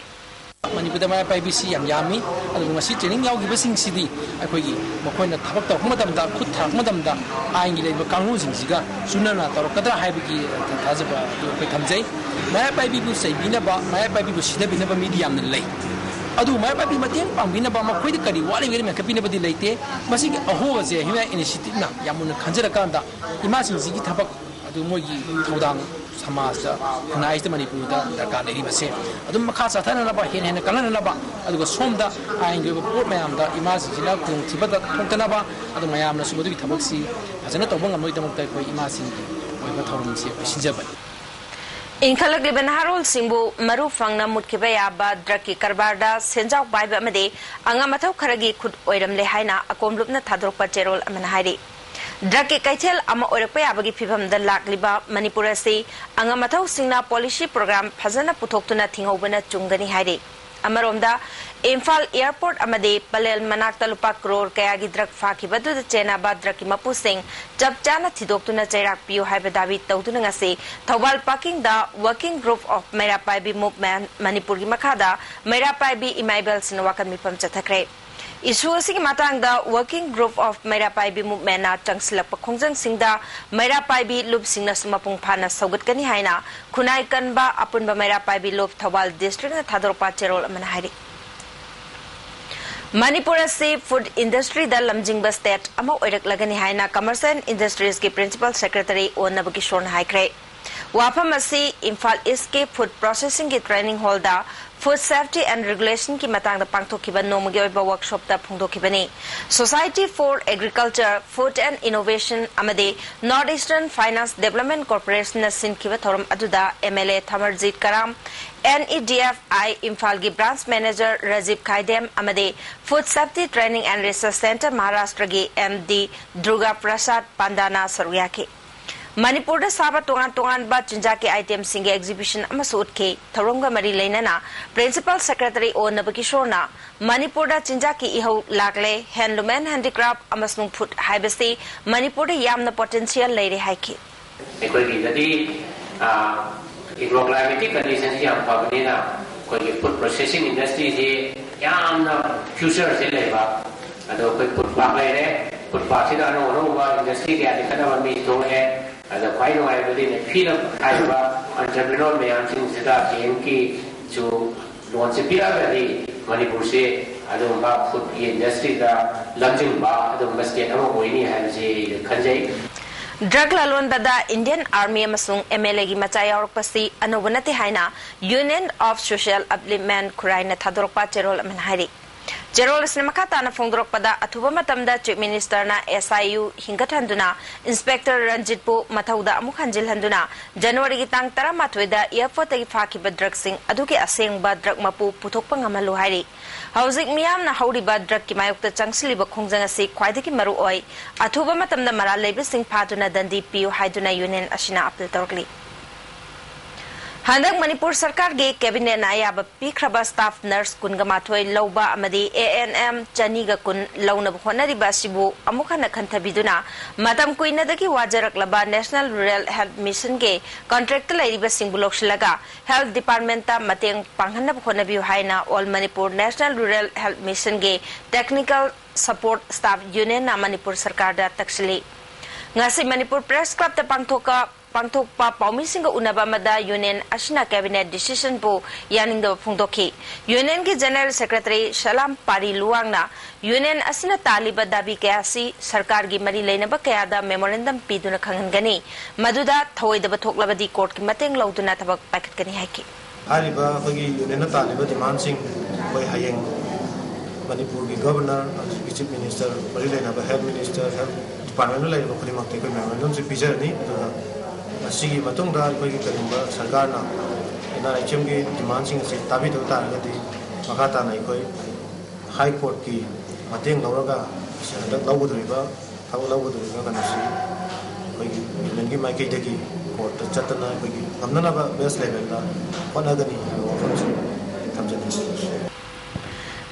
ꯃꯅꯤꯄꯨꯔꯗ ꯃꯩꯔꯥ ꯄꯥꯏꯕꯤꯁꯤ ꯌꯥꯝ ꯌꯥꯝꯃꯤ꯫ ꯑꯗꯨꯕꯨ ꯉꯁꯤ ꯇ꯭ꯔꯦꯅꯤꯡ ꯌꯥꯎꯈꯤꯕꯁꯤꯡꯁꯤꯗꯤ ꯑꯩꯈꯣꯏꯒꯤ ꯃꯈꯣꯏꯅ ꯊꯕꯛ ꯇꯧꯔꯛꯄ ꯃꯇꯝꯗ, ꯈꯨꯠ ꯊꯥꯔꯛꯄ ꯃꯇꯝꯗ ꯑꯥꯏꯟꯒꯤ ꯂꯩꯔꯤꯕ ꯀꯥꯡꯂꯣꯟꯁꯤꯡꯁꯤꯒ ꯆꯨꯅꯅ ꯇꯧꯔꯛꯀꯗ꯭ꯔꯥ ꯍꯥꯏꯕꯒꯤ ꯊꯥꯖꯕ ꯑꯗꯨ ꯑꯩꯈꯣꯏ ꯊꯝꯖꯩ꯫ ꯃꯩꯔꯥ ꯄꯥꯏꯕꯤꯕꯨ ꯆꯩꯕꯤꯅꯕ, ꯃꯩꯔꯥ ꯄꯥꯏꯕꯤꯕꯨ ꯁꯤꯊꯕꯤꯅꯕ ꯃꯤꯗꯤ ꯌꯥꯝꯅ ꯂꯩ꯫ ꯑꯗꯨꯕꯨ ꯃꯩꯔꯥ ꯄꯥꯏꯕꯤ ꯃꯇꯦꯡ ꯄꯥꯡꯕꯤꯅꯕ, ꯃꯈꯣꯏꯗ ꯀꯔꯤ ꯋꯥꯠꯂꯤꯕꯒꯦ ꯃꯦꯟꯈꯠꯄꯤꯅꯕꯗꯤ ꯂꯩꯇꯦ꯫ ꯃꯁꯤꯒꯤ ꯑꯍꯣꯕꯁꯦ ꯍ꯭ꯌꯨꯃꯦꯟ ꯏꯅꯤꯁꯤꯌꯦꯇꯤꯚꯅ ꯌꯥꯝ ꯃꯨꯟꯅ ꯈꯟꯖꯔꯀꯥꯟꯗ ꯏꯃꯥꯁꯤꯡꯁꯤꯒꯤ ꯊꯕꯛ, ꯑꯗꯨ ꯃꯣꯏꯒꯤ ꯊꯧꯗꯥꯡ ꯁꯃꯥꯖꯇ, ꯈꯨꯟꯅꯥꯏꯁꯤꯗ, ꯃꯅꯤꯄꯨꯔꯗ ꯗꯔꯀꯥꯔ ꯂꯩꯔꯤꯕꯁꯦ ꯑꯗꯨꯝ ꯃꯈꯥ ꯆꯠꯊꯅꯅꯕ, ꯍꯦꯟꯅ ꯍꯦꯟꯅ ꯀꯜꯍꯟꯅꯅꯕ, ꯑꯗꯨꯒ ꯁꯣꯝꯗ ꯑꯥꯏꯟꯒꯤ ꯑꯣꯏꯕ ꯄꯣꯠ ꯃꯌꯥꯝꯗ ꯏꯃꯥꯁꯤꯡꯁꯤꯅ ꯈꯨꯗꯣꯡꯊꯤꯕ ꯊꯣꯛꯇꯅꯕ, ꯑꯗꯨ ꯃꯌꯥꯝꯅꯁꯨ ꯃꯗꯨꯒꯤ ꯊꯕꯛꯁꯤ ꯐꯖꯅ ꯇꯧꯕ ꯉꯝꯕꯒꯤꯗꯃꯛꯇ ꯑꯩꯈꯣꯏ ꯏꯃꯥꯁꯤꯡꯒꯤ ꯑꯣꯏꯕ ꯊꯧꯔꯝꯁꯤ ꯑꯩꯈꯣꯏ ꯁꯤꯟꯖꯕꯅꯤ꯫ ꯏꯟꯈꯠꯂꯛꯂꯤꯕ ꯅꯍꯥꯔꯣꯜꯁꯤꯡꯕꯨ ꯃꯔꯨ ꯐꯪꯅ ꯃꯨꯠꯈꯤꯕ ꯌꯥꯕ ꯗ꯭ꯔꯒꯀꯤ ꯀꯔꯕꯥꯔꯗ ꯁꯦꯟꯖꯥꯎ ꯄꯥꯏꯕ ꯑꯃꯗꯤ ꯑꯉꯝ ꯑꯊꯧ ꯈꯔꯒꯤ ꯈꯨꯠ ꯑꯣꯏꯔꯝꯂꯦ ꯍꯥꯏꯅ ꯑꯀꯣꯝꯂꯨꯞꯅ ꯊꯥꯗꯣꯔꯛꯄ ꯆꯦꯔꯣꯜ ꯑꯃꯅ ꯍꯥꯏꯔꯤ꯫ ꯗ꯭ꯔꯒꯀꯤ ꯀꯩꯊꯦꯜ ꯑꯃ ꯑꯣꯏꯔꯛꯄ ꯌꯥꯕꯒꯤ ꯐꯤꯚꯝꯗ ꯂꯥꯛꯂꯤꯕ ꯃꯅꯤꯄꯨꯔ ꯑꯁꯤ ꯑꯉꯝ ꯑꯊꯧꯁꯤꯡꯅ ꯄꯣꯂꯤꯁꯤ ꯄ꯭ꯔꯣꯒ꯭ꯔꯥꯝ ꯐꯖꯅ ꯄꯨꯊꯣꯛꯇꯨꯅ ꯊꯤꯡꯍꯧꯕꯅ ꯆꯨꯝꯒꯅꯤ ꯍꯥꯏꯔꯤ꯫ ꯑꯃꯔꯣꯝꯗ, ꯏꯝꯐꯥꯜ ꯑꯦꯌꯔꯄꯣꯔꯠ ꯑꯃꯗꯤ ꯄꯂꯦꯜ ꯃꯅꯥꯛꯇ ꯂꯨꯄꯥ ꯀ꯭ꯔꯣꯔ ꯀꯌꯥꯒꯤ ꯗ꯭ꯔꯒ ꯐꯥꯈꯤꯕꯗꯨꯗ ꯆꯦꯟꯅꯕ ꯗ꯭ꯔꯒꯀꯤ ꯃꯄꯨꯁꯤꯡ ꯆꯞ ꯆꯥꯅ ꯊꯤꯗꯣꯛꯇꯨꯅ ꯆꯩꯔꯥꯛ ꯄꯤꯌꯨ ꯍꯥꯏꯕ ꯗꯥꯕꯤ ꯇꯧꯗꯨꯅ ꯉꯁꯤ Thoubal ꯄꯥꯀꯤꯡꯗ Working Group of ꯃꯩꯔꯥ ꯄꯥꯏꯕꯤ Movement ꯃꯅꯤꯄꯨꯔꯒꯤ ꯃꯈꯥꯗ ꯃꯩꯔꯥ ꯄꯥꯏꯕꯤ ꯏꯃꯥ ꯏꯕꯦꯜꯁꯤꯡꯅ ꯋꯥꯀꯠ ꯃꯤꯐꯝ ꯆꯠꯊꯈ꯭ꯔꯦ꯫ ꯏꯁꯨ ꯑꯁꯤꯒꯤ ꯃꯇꯥꯡꯗ Working Group of ꯃꯩꯔꯥ ꯄꯥꯏꯕꯤ Movementꯅ ꯆꯪꯁꯤꯜꯂꯛꯄ ꯈꯣꯡꯖꯪꯁꯤꯡꯗ ꯃꯩꯔꯥ ꯄꯥꯏꯕꯤ ꯂꯨꯞꯁꯤꯡꯅꯁꯨ ꯃꯄꯨꯡ ꯐꯥꯅ ꯁꯧꯒꯠꯀꯅꯤ ꯍꯥꯏꯅ ꯈꯨꯟꯅꯥꯏ ꯀꯟꯕ ꯑꯄꯨꯟꯕ ꯃꯩꯔꯥ ꯄꯥꯏꯕꯤ ꯂꯨꯞ ꯊꯧꯕꯥꯜ ꯗꯤꯁꯇ꯭ꯔꯤꯛꯅ ꯊꯥꯗꯣꯔꯛꯄ ꯆꯦꯔꯣꯜ ꯑꯃꯅ ꯍꯥꯏꯔꯤ꯫ ꯃꯅꯤꯄꯨꯔ ꯑꯁꯤ ꯐꯨꯗ ꯏꯟꯗꯁꯇ꯭ꯔꯤꯗ ꯂꯝꯖꯤꯡꯕ ꯁ꯭ꯇꯦꯠ ꯑꯃ ꯑꯣꯏꯔꯛꯂꯒꯅꯤ ꯍꯥꯏꯅ ꯀꯃꯔꯁ ꯑꯦꯟ ꯏꯟꯗꯁꯇ꯭ꯔꯤꯁꯀꯤ ꯄ꯭ꯔꯤꯟꯁꯤꯄꯥꯜ ꯁꯦꯀ꯭ꯔꯦꯇꯔꯤ ꯑꯣ ꯅꯕꯀꯤꯁꯣꯔꯅ ꯍꯥꯏꯈ꯭ꯔꯦ꯫ ꯋꯥꯐꯝ ꯑꯁꯤ ꯏꯝꯐꯥꯜ ꯏꯁꯀꯤ ꯐꯨꯗ ꯄ꯭ꯔꯣꯁꯦꯁꯤꯡꯒꯤ ꯇ꯭ꯔꯦꯅꯤꯡ ꯍꯣꯜꯗ Food Safety and Regulation ꯀꯤ ꯃꯇꯥꯡꯗ ꯄꯥꯡꯊꯣꯛꯈꯤꯕ ꯅꯣꯡꯃꯒꯤ ꯑꯣꯏꯕ workshop ꯇ ꯐꯣꯡꯗꯣꯛꯈꯤꯕꯅꯤ꯫ Society for Agriculture, Food and Innovation ꯑꯃꯗꯤ North Eastern Finance Development Corporation ꯅ ꯁꯤꯟꯈꯤꯕ ꯊꯧꯔꯝ ꯑꯗꯨꯗ M L A ꯊꯃꯔꯖꯤꯠ Karam, N E D F I ꯏꯝꯐꯥꯜꯒꯤ branch manager ꯔꯥꯖꯤꯕ ꯈꯥꯏꯗꯦꯝ ꯑꯃꯗꯤ Food Safety Training and Research Centre ꯃꯍꯥꯔꯥꯁꯇ꯭ꯔꯒꯤ M D ꯗꯨꯔꯒꯥ ꯄ꯭ꯔꯁꯥꯗ ꯄꯥꯟꯗꯥꯅ ꯁꯔꯨꯛ ꯌꯥꯈꯤ꯫ ꯃꯅꯤꯄꯨꯔꯗ ꯁꯥꯕ ꯇꯣꯉꯥꯟ ꯇꯣꯉꯥꯟꯕ ꯆꯤꯟꯖꯥꯛꯀꯤ item ꯁꯤꯡꯒꯤ exhibition ꯑꯃꯁꯨ ꯎꯠꯈꯤ꯫ ꯊꯧꯔꯝꯒ ꯃꯔꯤ ꯂꯩꯅꯅ Principal Secretary ꯑꯣ ꯅꯕꯀꯤꯁꯣꯔꯅ ꯃꯅꯤꯄꯨꯔꯗ ꯆꯤꯟꯖꯥꯛꯀꯤ ꯏꯍꯧ ꯂꯥꯛꯂꯦ, handloom and handicraft ꯑꯃꯁꯨꯡ food ꯍꯥꯏꯕꯁꯤ ꯃꯅꯤꯄꯨꯔꯗ ꯌꯥꯝꯅ potential ꯂꯩꯔꯦ ꯍꯥꯏꯈꯤ꯫ ꯑꯩꯈꯣꯏꯒꯤꯗꯗꯤ, ꯑꯥ, agroclimatic condition ꯁꯤ ꯌꯥꯝ ꯐꯕꯅꯤꯅ ꯑꯩꯈꯣꯏꯒꯤ food processing industry ꯁꯤ ꯌꯥꯝꯅ future ꯁꯦ ꯂꯩꯕ꯫ ꯑꯗꯣ ꯑꯩꯈꯣꯏ food park ꯂꯩꯔꯦ, food park ꯁꯤꯗ ꯑꯅꯧ ꯑꯅꯧꯕ industry ꯀꯌꯥ ꯂꯤꯡꯈꯠꯅꯕ ꯃꯤ ꯊꯣꯛꯂꯛꯑꯦ꯫ ꯑꯗ ꯈ꯭ꯋꯥꯏ ꯅꯨꯡꯉꯥꯏꯕꯗꯤ ꯅꯦꯐꯤꯅ ꯍꯥꯏꯔꯤꯕ entrepreneur ꯃꯌꯥꯝꯁꯤꯡꯁꯤꯗ ꯕꯦꯡꯀꯤꯁꯨ loan ꯁꯦ ꯄꯤꯔꯛꯑꯒꯗꯤ ꯃꯅꯤꯄꯨꯔꯁꯦ ꯑꯗꯨꯒꯨꯝꯕ food ꯀꯤ industry ꯗ ꯂꯝꯖꯤꯡꯕ ꯑꯗꯨꯒꯨꯝꯕ state ꯑꯃ ꯑꯣꯏꯅꯤ ꯍꯥꯏꯕꯁꯤ ꯑꯩꯅ ꯈꯟꯖꯩ꯫ Drug ꯂꯂꯣꯟꯕꯗ Indian Army ꯑꯃꯁꯨꯡ M L A ꯒꯤ ꯃꯆꯥ ꯌꯥꯎꯔꯛꯄꯁꯤ ꯑꯅꯧꯕ ꯅꯠꯇꯦ ꯍꯥꯏꯅ Union of Social Upliftment ꯈꯨꯔꯥꯏꯅ ꯊꯥꯗꯣꯔꯛꯄ ꯆꯦꯔꯣꯜ ꯑꯃꯅ ꯍꯥꯏꯔꯤ꯫ ꯆꯦꯔꯣꯜ ꯑꯁꯤꯅ ꯃꯈꯥ ꯇꯥꯅ ꯐꯣꯡꯗꯣꯔꯛꯄꯗ, ꯑꯊꯨꯕ ꯃꯇꯝꯗ Chief Minister ꯅ S I U ꯍꯤꯡꯒꯠꯍꯟꯗꯨꯅ Inspector ꯔꯟꯖꯤꯠꯄꯨ ꯃꯊꯧꯗ ꯑꯃꯨꯛ ꯍꯟꯖꯤꯜꯍꯟꯗꯨꯅ January ꯒꯤ ꯇꯥꯡ ꯇꯔꯥꯃꯥꯊꯣꯏꯗ airport ꯇꯒꯤ ꯐꯥꯈꯤꯕ drug ꯁꯤꯡ ꯑꯗꯨꯒꯤ ꯑꯁꯦꯡꯕ drug ꯃꯄꯨ ꯄꯨꯊꯣꯛꯄ ꯉꯝꯍꯜꯂꯨ ꯍꯥꯏꯔꯤ꯫ ꯍꯧꯖꯤꯛ ꯃꯤꯌꯥꯝꯅ ꯍꯧꯔꯤꯕ drug ꯀꯤ ꯃꯥꯌꯣꯛꯇ ꯆꯪꯁꯤꯜꯂꯤꯕ ꯈꯣꯡꯖꯪ ꯑꯁꯤ ꯈ꯭ꯋꯥꯏꯗꯒꯤ ꯃꯔꯨ ꯑꯣꯏ꯫ ꯑꯊꯨꯕ ꯃꯇꯝꯗ ꯃꯔꯥꯜ ꯂꯩꯕꯁꯤꯡ ꯐꯥꯗꯨꯅ ꯗꯟꯗꯤ ꯄꯤꯌꯨ ꯍꯥꯏꯗꯨꯅ Union ꯑꯁꯤꯅ appeal ꯇꯧꯔꯛꯂꯤ꯫ ꯍꯟꯗꯛ ꯃꯅꯤꯄꯨꯔ ꯁꯔꯀꯥꯔꯒꯤ cabinet ꯅ ꯑꯌꯥꯕ ꯄꯤꯈ꯭ꯔꯕ staff nurse ꯀꯨꯟꯒ ꯃꯥꯊꯣꯏ ꯂꯧꯕ ꯑꯃꯗꯤ A N M ꯆꯅꯤꯒ ꯀꯨꯟ ꯂꯧꯅꯕ ꯍꯣꯠꯅꯔꯤꯕ ꯑꯁꯤꯕꯨ ꯑꯃꯨꯛ ꯍꯟꯅ ꯈꯟꯊꯕꯤꯗꯨꯅ, ꯃꯇꯝ ꯀꯨꯏꯅꯗꯒꯤ ꯋꯥꯖꯔꯛꯂꯕ National Rural Health Mission ꯒꯤ contract ꯇ ꯂꯩꯔꯤꯕꯁꯤꯡꯕꯨ ꯂꯧꯁꯤꯜꯂꯒ health department ꯇ ꯃꯇꯦꯡ ꯄꯥꯡꯍꯟꯅꯕ ꯍꯣꯠꯅꯕꯤꯌꯨ ꯍꯥꯏꯅ All Manipur National Rural Health Mission ꯒꯤ Technical Support Staff Union ꯅ ꯃꯅꯤꯄꯨꯔ ꯁꯔꯀꯥꯔꯗ ꯇꯛꯁꯤꯜꯂꯤ꯫ ꯉꯁꯤ ꯃꯅꯤꯄꯨꯔ Press Club ꯇ ꯄꯥꯡꯊꯣꯛꯄ ꯄꯥꯡꯊꯣꯛꯄ ꯄꯥꯎꯃꯤꯁꯤꯡꯒ ꯎꯅꯕ ꯑꯃꯗ Union ꯑꯁꯤꯅ cabinet decision ꯕꯨ ꯌꯥꯅꯤꯡꯗꯕ ꯐꯣꯡꯗꯣꯛꯈꯤ꯫ Union ꯒꯤ General Secretary ꯁꯂꯥꯝ ꯄꯥꯔꯤ ꯂꯨꯋꯥꯡꯅ Union ꯑꯁꯤꯅ ꯇꯥꯜꯂꯤꯕ ꯗꯥꯕꯤ ꯀꯌꯥ ꯑꯁꯤ ꯁꯔꯀꯥꯔꯒꯤ ꯃꯔꯤ ꯂꯩꯅꯕ ꯀꯌꯥꯗ memorandum ꯄꯤꯗꯨꯅ ꯈꯪꯍꯟꯒꯅꯤ, ꯃꯗꯨꯗ ꯊꯧꯑꯣꯏꯗꯕ ꯊꯣꯛꯂꯕꯗꯤ court ꯀꯤ ꯃꯇꯦꯡ ꯂꯧꯗꯨꯅ ꯊꯕꯛ ꯄꯥꯏꯈꯠꯀꯅꯤ ꯍꯥꯏꯈꯤ꯫ ꯍꯥꯏꯔꯤꯕ ꯑꯩꯈꯣꯏꯒꯤ ꯌꯨꯅꯤꯌꯟꯅ ꯇꯥꯜꯂꯤꯕ ꯗꯤꯃꯥꯟꯁꯤꯡ ꯑꯩꯈꯣꯏ ꯍꯌꯦꯡ ꯃꯅꯤꯄꯨꯔꯒꯤ ꯒꯕꯔꯅꯔ, ꯍꯧꯖꯤꯛꯀꯤ ꯆꯤꯐ ꯃꯤꯅꯤꯁꯇꯔ, ꯃꯔꯤ ꯂꯩꯅꯕ ꯍꯦꯜꯊ ꯃꯤꯅꯤꯁꯇꯔ, ꯍꯦꯜꯊ ꯗꯤꯄꯥꯔꯠꯃꯦꯟꯗ ꯂꯩꯔꯤꯕ ꯈꯨꯗꯤꯡꯃꯛꯇ ꯑꯩꯈꯣꯏ ꯃꯦꯃꯣꯔꯦꯟꯗꯝꯁꯦ ꯄꯤꯖꯔꯅꯤ꯫ ꯑꯗꯨꯒ ꯃꯁꯤꯒꯤ ꯃꯇꯨꯡꯗ ꯑꯩꯈꯣꯏꯒꯤ ꯀꯔꯤꯒꯨꯝꯕ ꯁꯔꯀꯥꯔꯅ ꯑꯦꯟ ꯑꯥꯔ ꯑꯩꯆ ꯑꯦꯝꯒꯤ ꯗꯤꯃꯥꯟꯁꯤꯡ ꯑꯁꯤ ꯇꯥꯕꯤꯗꯕ ꯇꯥꯔꯒꯗꯤ ꯃꯈꯥ ꯇꯥꯅ ꯑꯩꯈꯣꯏ ꯍꯥꯏ ꯀꯣꯔꯠꯀꯤ ꯃꯇꯦꯡ ꯂꯧꯔꯒ ꯍꯟꯗꯛ ꯂꯧꯒꯗꯧꯔꯤꯕ ꯊꯕꯛ ꯂꯧꯒꯗꯧꯔꯤꯕ ꯀꯩꯅꯣꯁꯤ ꯑꯩꯈꯣꯏꯒꯤ ꯌꯨꯅꯤꯌꯟꯒꯤ ꯃꯥꯏꯀꯩꯗꯒꯤ ꯀꯣꯔꯠꯇ ꯆꯠꯇꯅ ꯑꯩꯈꯣꯏꯒꯤ ꯉꯝꯅꯅꯕ ꯕꯦꯁ ꯂꯦꯚꯦꯜꯗ ꯍꯣꯠꯅꯒꯅꯤ ꯍꯥꯏꯕ ꯋꯥꯐꯝꯁꯤ ꯊꯝꯖꯅꯤꯡꯏ꯫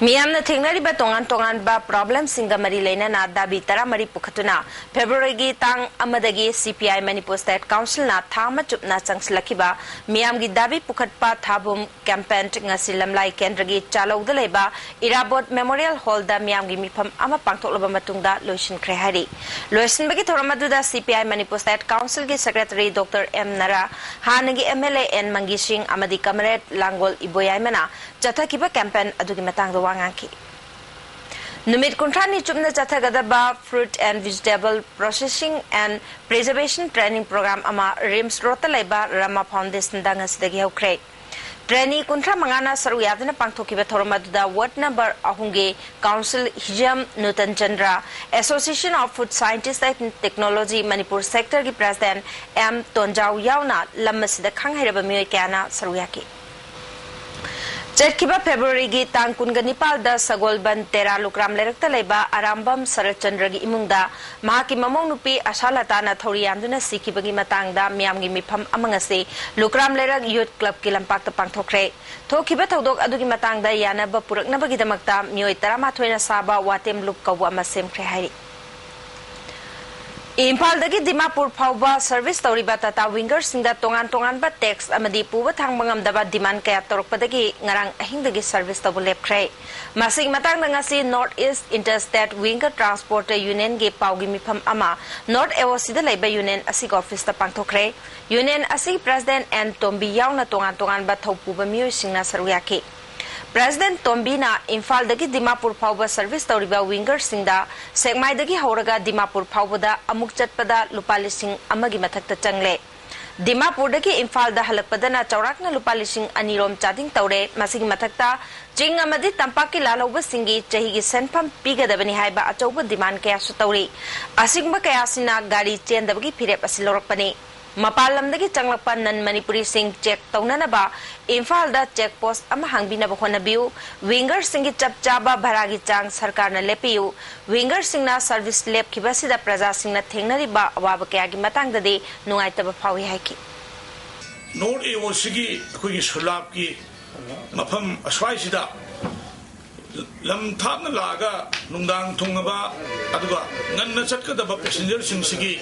ꯃꯤꯌꯥꯝꯅ ꯊꯦꯡꯅꯔꯤꯕ ꯇꯣꯉꯥꯟ ꯇꯣꯉꯥꯟꯕ ꯄ꯭ꯔꯣꯕ꯭ꯂꯦꯝꯁꯤꯡꯒ ꯃꯔꯤ ꯂꯩꯅꯅ ꯗꯥꯕꯤ ꯇꯔꯥꯃꯔꯤ ꯄꯨꯈꯠꯇꯨꯅ ꯐꯦꯕ꯭ꯔꯨꯋꯥꯔꯤꯒꯤ ꯇꯥꯡ ꯑꯃꯗꯒꯤ ꯁꯤ ꯄꯤ ꯑꯥꯏ ꯃꯅꯤꯄꯨꯔ ꯁ꯭ꯇꯦꯠ ꯀꯥꯎꯟꯁꯤꯜꯅ ꯊꯥ ꯑꯃ ꯆꯨꯞꯅ ꯆꯪꯁꯤꯜꯂꯛꯈꯤꯕ ꯃꯤꯌꯥꯝꯒꯤ ꯗꯥꯕꯤ ꯄꯨꯈꯠꯄ ꯊꯥꯕꯨꯝ ꯀꯦꯝꯄꯦꯟ ꯉꯁꯤ ꯂꯝꯂꯥꯏ ꯀꯦꯟꯗ꯭ꯔꯒꯤ ꯆꯥꯂꯧꯗ ꯂꯩꯕ ꯏꯔꯥꯕꯣꯠ ꯃꯦꯃꯣꯔꯤꯌꯦꯜ ꯍꯣꯜꯗ ꯃꯤꯌꯥꯝꯒꯤ ꯃꯤꯐꯝ ꯑꯃ ꯄꯥꯡꯊꯣꯛꯂꯕ ꯃꯇꯨꯡꯗ ꯂꯣꯏꯁꯤꯟꯈ꯭ꯔꯦ ꯍꯥꯏꯔꯤ꯫ ꯂꯣꯏꯁꯤꯟꯕꯒꯤ ꯊꯧꯔꯝ ꯑꯗꯨꯗ ꯁꯤ ꯄꯤ ꯑꯥꯏ ꯃꯅꯤꯄꯨꯔ ꯁ꯭ꯇꯦꯠ ꯀꯥꯎꯟꯁꯤꯜꯒꯤ ꯁꯦꯀ꯭ꯔꯦꯇꯔꯤ ꯗꯣꯛꯇꯔ ꯑꯦꯝ ꯅꯔꯥ, ꯍꯥꯟꯅꯒꯤ ꯑꯦꯝ ꯑꯦꯜ ꯑꯦ ꯑꯦꯟ ꯃꯪꯒꯤ ꯁꯤꯡ ꯑꯃꯗꯤ ꯀꯃꯔꯦꯗ ꯂꯥꯡꯒꯣꯜ ꯏꯕꯣꯌꯥꯏꯃꯅ ꯆꯠꯊꯈꯤꯕ ꯀꯦꯝꯄꯦꯟ ꯑꯗꯨꯒꯤ ꯃꯇꯥꯡꯗ ꯋꯥ ꯉꯥꯡꯈꯤ꯫ ꯅꯨꯃꯤꯠ ꯀꯨꯟꯊ꯭ꯔꯥꯅꯤ ꯆꯨꯞꯅ ꯆꯠꯊꯒꯗꯕ Fruit and Vegetable Processing and Preservation Training Program ꯑꯃ ꯔꯤꯝꯁ ꯔꯣꯗꯇ ꯂꯩꯕ ꯔꯃꯥ ꯐꯥꯎꯟꯗꯦꯁꯟꯗ ꯉꯁꯤꯗꯒꯤ ꯍꯧꯈ꯭ꯔꯦ꯫ ꯇ꯭ꯔꯦꯅꯤ ꯀꯨꯟꯊ꯭ꯔꯥ ꯃꯉꯥꯅ ꯁꯔꯨꯛ ꯌꯥꯗꯨꯅ ꯄꯥꯡꯊꯣꯛꯈꯤꯕ ꯊꯧꯔꯝ ꯑꯗꯨꯗ ꯋꯥꯔꯗ ꯅꯝꯕꯔ ꯑꯍꯨꯝꯒꯤ council Hijam Nutan Chandra, Association of Food Scientists and Technology Manipur ꯁꯦꯛꯇꯔꯒꯤ ꯄ꯭ꯔꯦꯁꯤꯗꯦꯟꯠ ꯑꯦꯝ ꯇꯣꯟꯖꯥꯎ ꯌꯥꯎꯅ ꯂꯝ ꯑꯁꯤꯗ ꯈꯪ ꯍꯩꯔꯕ ꯃꯤꯑꯣꯏ ꯀꯌꯥꯅ ꯁꯔꯨꯛ ꯌꯥꯈꯤ꯫ ꯆꯠꯈꯤꯕ ꯐꯦꯕ꯭ꯔꯨꯋꯥꯔꯤꯒꯤ ꯇꯥꯡ ꯀꯨꯟꯒ ꯅꯤꯄꯥꯜꯗ ꯁꯒꯣꯜꯕꯟ ꯇꯦꯔꯥ ꯂꯨꯀ꯭ꯔꯥꯝ ꯂꯩꯔꯛꯇ ꯂꯩꯕ ꯑꯔꯥꯝꯕꯝ ꯁꯔꯠꯆꯟꯗ꯭ꯔꯒꯤ ꯏꯃꯨꯡꯗ ꯃꯍꯥꯛꯀꯤ ꯃꯃꯧ ꯅꯨꯄꯤ ꯑꯁꯥ ꯂꯇꯥꯅ ꯊꯧꯔꯤ ꯌꯥꯟꯗꯨꯅ ꯁꯤꯈꯤꯕꯒꯤ ꯃꯇꯥꯡꯗ ꯃꯤꯌꯥꯝꯒꯤ ꯃꯤꯐꯝ ꯑꯃ ꯉꯁꯤ ꯂꯨꯀ꯭ꯔꯥꯝ ꯂꯩꯔꯛ ꯌꯨꯠ ꯀ꯭ꯂꯕꯀꯤ ꯂꯝꯄꯥꯛꯇ ꯄꯥꯡꯊꯣꯛꯈ꯭ꯔꯦ꯫ ꯊꯣꯛꯈꯤꯕ ꯊꯧꯗꯣꯛ ꯑꯗꯨꯒꯤ ꯃꯇꯥꯡꯗ ꯌꯥꯅꯕ ꯄꯨꯔꯛꯅꯕꯒꯤꯗꯃꯛꯇ ꯃꯤꯑꯣꯏ ꯇꯔꯥꯃꯥꯊꯣꯏꯅ ꯁꯥꯕ ꯋꯥꯇꯦꯝ ꯂꯨꯞ ꯀꯧꯕ ꯑꯃ ꯁꯦꯝꯈ꯭ꯔꯦ ꯍꯥꯏꯔꯤ꯫ ꯏꯝꯐꯥꯜꯗꯒꯤ ꯗꯤꯃꯥꯄꯨꯔ ꯐꯥꯎꯕ ꯁꯔꯚꯤꯁ ꯇꯧꯔꯤꯕ ꯇꯥꯇꯥ ꯋꯤꯡꯒꯔꯁꯤꯡꯗ ꯇꯣꯉꯥꯟ ꯇꯣꯉꯥꯟꯕ ꯇꯦꯛꯁ ꯑꯃꯗꯤ ꯄꯨꯕ ꯊꯥꯡꯕ ꯉꯝꯗꯕ ꯗꯤꯃꯥꯟ ꯀꯌꯥ ꯇꯧꯔꯛꯄꯗꯒꯤ ꯉꯔꯥꯡ ꯑꯍꯤꯡꯗꯒꯤ ꯁꯔꯚꯤꯁ ꯇꯧꯕ ꯂꯦꯞꯈ꯭ꯔꯦ꯫ ꯃꯁꯤꯒꯤ ꯃꯇꯥꯡꯗ ꯉꯁꯤ ꯅꯣꯔꯠ ꯏꯁ ꯏꯟꯇꯔ ꯁ꯭ꯇꯦꯠ ꯋꯤꯡꯒꯔ ꯇ꯭ꯔꯥꯟꯁꯄꯣꯔꯠ ꯌꯨꯅꯤꯌꯟꯒꯤ ꯄꯥꯎꯒꯤ ꯃꯤꯐꯝ ꯑꯃ ꯅꯣꯔꯠ ꯑꯦ ꯑꯣ ꯁꯤꯗ ꯂꯩꯕ ꯌꯨꯅꯤꯌꯟ ꯑꯁꯤꯒꯤ ꯑꯣꯐꯤꯁꯇ ꯄꯥꯡꯊꯣꯛꯈ꯭ꯔꯦ꯫ ꯌꯨꯅꯤꯌꯟ ꯑꯁꯤꯒꯤ ꯄ꯭ꯔꯦꯁꯤꯗꯦꯟꯠ ꯑꯦꯟ ꯇꯣꯝꯕꯤ ꯌꯥꯎꯅ ꯇꯣꯉꯥꯟ ꯇꯣꯉꯥꯟꯕ ꯊꯧꯄꯨꯕ ꯃꯤꯑꯣꯏꯁꯤꯡꯅ ꯁꯔꯨꯛ ꯌꯥꯈꯤ꯫ ꯄ꯭ꯔꯦꯁꯤꯗꯦꯟꯠ ꯇꯣꯝꯕꯤꯅ ꯏꯝꯐꯥꯜꯗꯒꯤ ꯗꯤꯃꯥꯄꯨꯔ ꯐꯥꯎꯕ ꯁꯔꯚꯤꯁ ꯇꯧꯔꯤꯕ ꯋꯤꯡꯒꯔꯁꯤꯡꯗ ꯁꯦꯛꯃꯥꯏꯗꯒꯤ ꯍꯧꯔꯒ ꯗꯤꯃꯥꯄꯨꯔ ꯐꯥꯎꯕꯗ ꯑꯃꯨꯛ ꯆꯠꯄꯗ ꯂꯨꯄꯥ ꯂꯤꯁꯤꯡ ꯑꯃꯒꯤ ꯃꯊꯛꯇ ꯆꯪꯂꯦ꯫ ꯗꯤꯃꯥꯄꯨꯔꯗꯒꯤ ꯏꯝꯐꯥꯜꯗ ꯍꯜꯂꯛꯄꯗꯅ ꯆꯥꯎꯔꯥꯛꯅ ꯂꯨꯄꯥ ꯂꯤꯁꯤꯡ ꯑꯅꯤ ꯔꯣꯝ ꯆꯥꯗꯤꯡ ꯇꯧꯔꯦ꯫ ꯃꯁꯤꯒꯤ ꯃꯊꯛꯇ ꯆꯤꯡ ꯑꯃꯗꯤ ꯇꯝꯄꯥꯛꯀꯤ ꯂꯥꯜꯍꯧꯕꯁꯤꯡꯒꯤ ꯆꯍꯤꯒꯤ ꯁꯦꯟꯐꯝ ꯄꯤꯒꯗꯕꯅꯤ ꯍꯥꯏꯕ ꯑꯆꯧꯕ ꯗꯤꯃꯥꯟ ꯀꯌꯥꯁꯨ ꯇꯧꯔꯤ꯫ ꯑꯁꯤꯒꯨꯝꯕ ꯀꯌꯥꯁꯤꯅ ꯒꯥꯔꯤ ꯆꯦꯟꯗꯕꯒꯤ ꯐꯤꯔꯦꯞ ꯑꯁꯤ ꯂꯧꯔꯛꯄꯅꯤ꯫ ꯃꯄꯥꯟ ꯂꯝꯗꯒꯤ ꯆꯪꯂꯛꯄ ꯅꯟ ꯃꯅꯤꯄꯨꯔꯤꯁꯤꯡ ꯆꯦꯛ ꯇꯧꯅꯅꯕ ꯏꯝꯐꯥꯜꯗ ꯆꯦꯛ ꯄꯣꯁ ꯑꯃ ꯍꯥꯡꯕꯤꯅꯕ ꯍꯣꯠꯅꯕꯤꯌꯨ꯫ ꯋꯤꯡꯒꯔꯁꯤꯡꯒꯤ ꯆꯞ ꯆꯥꯕ ꯚꯔꯥꯒꯤ ꯆꯥꯡ ꯁꯔꯀꯥꯔꯅ ꯂꯦꯞꯄꯤꯌꯨ꯫ ꯋꯤꯡꯒꯔꯁꯤꯡꯅ ꯁꯔꯚꯤꯁ ꯂꯦꯞꯈꯤꯕ ꯑꯁꯤꯗ ꯄ꯭ꯔꯖꯥꯁꯤꯡꯅ ꯊꯦꯡꯅꯔꯤꯕ ꯑꯋꯥꯕ ꯀꯌꯥꯒꯤ ꯃꯇꯥꯡꯗꯗꯤ ꯅꯨꯡꯉꯥꯏꯇꯕ ꯐꯥꯎꯏ ꯍꯥꯏꯈꯤ꯫ ꯅꯣꯔꯠ ꯑꯦ ꯑꯣ ꯁꯤꯒꯤ ꯑꯩꯈꯣꯏꯒꯤ ꯁꯨꯂꯥꯞꯀꯤ ꯃꯐꯝ ꯑꯁ꯭ꯋꯥꯏꯁꯤꯗ ꯂꯝ ꯊꯥꯞꯅ ꯂꯥꯛꯑꯒ ꯅꯨꯡꯗꯥꯡ ꯊꯨꯡꯉꯕ, ꯑꯗꯨꯒ ꯉꯟꯅ ꯆꯠꯀꯗꯕ ꯄꯦꯁꯦꯟꯖꯔꯁꯤꯡꯁꯤꯒꯤ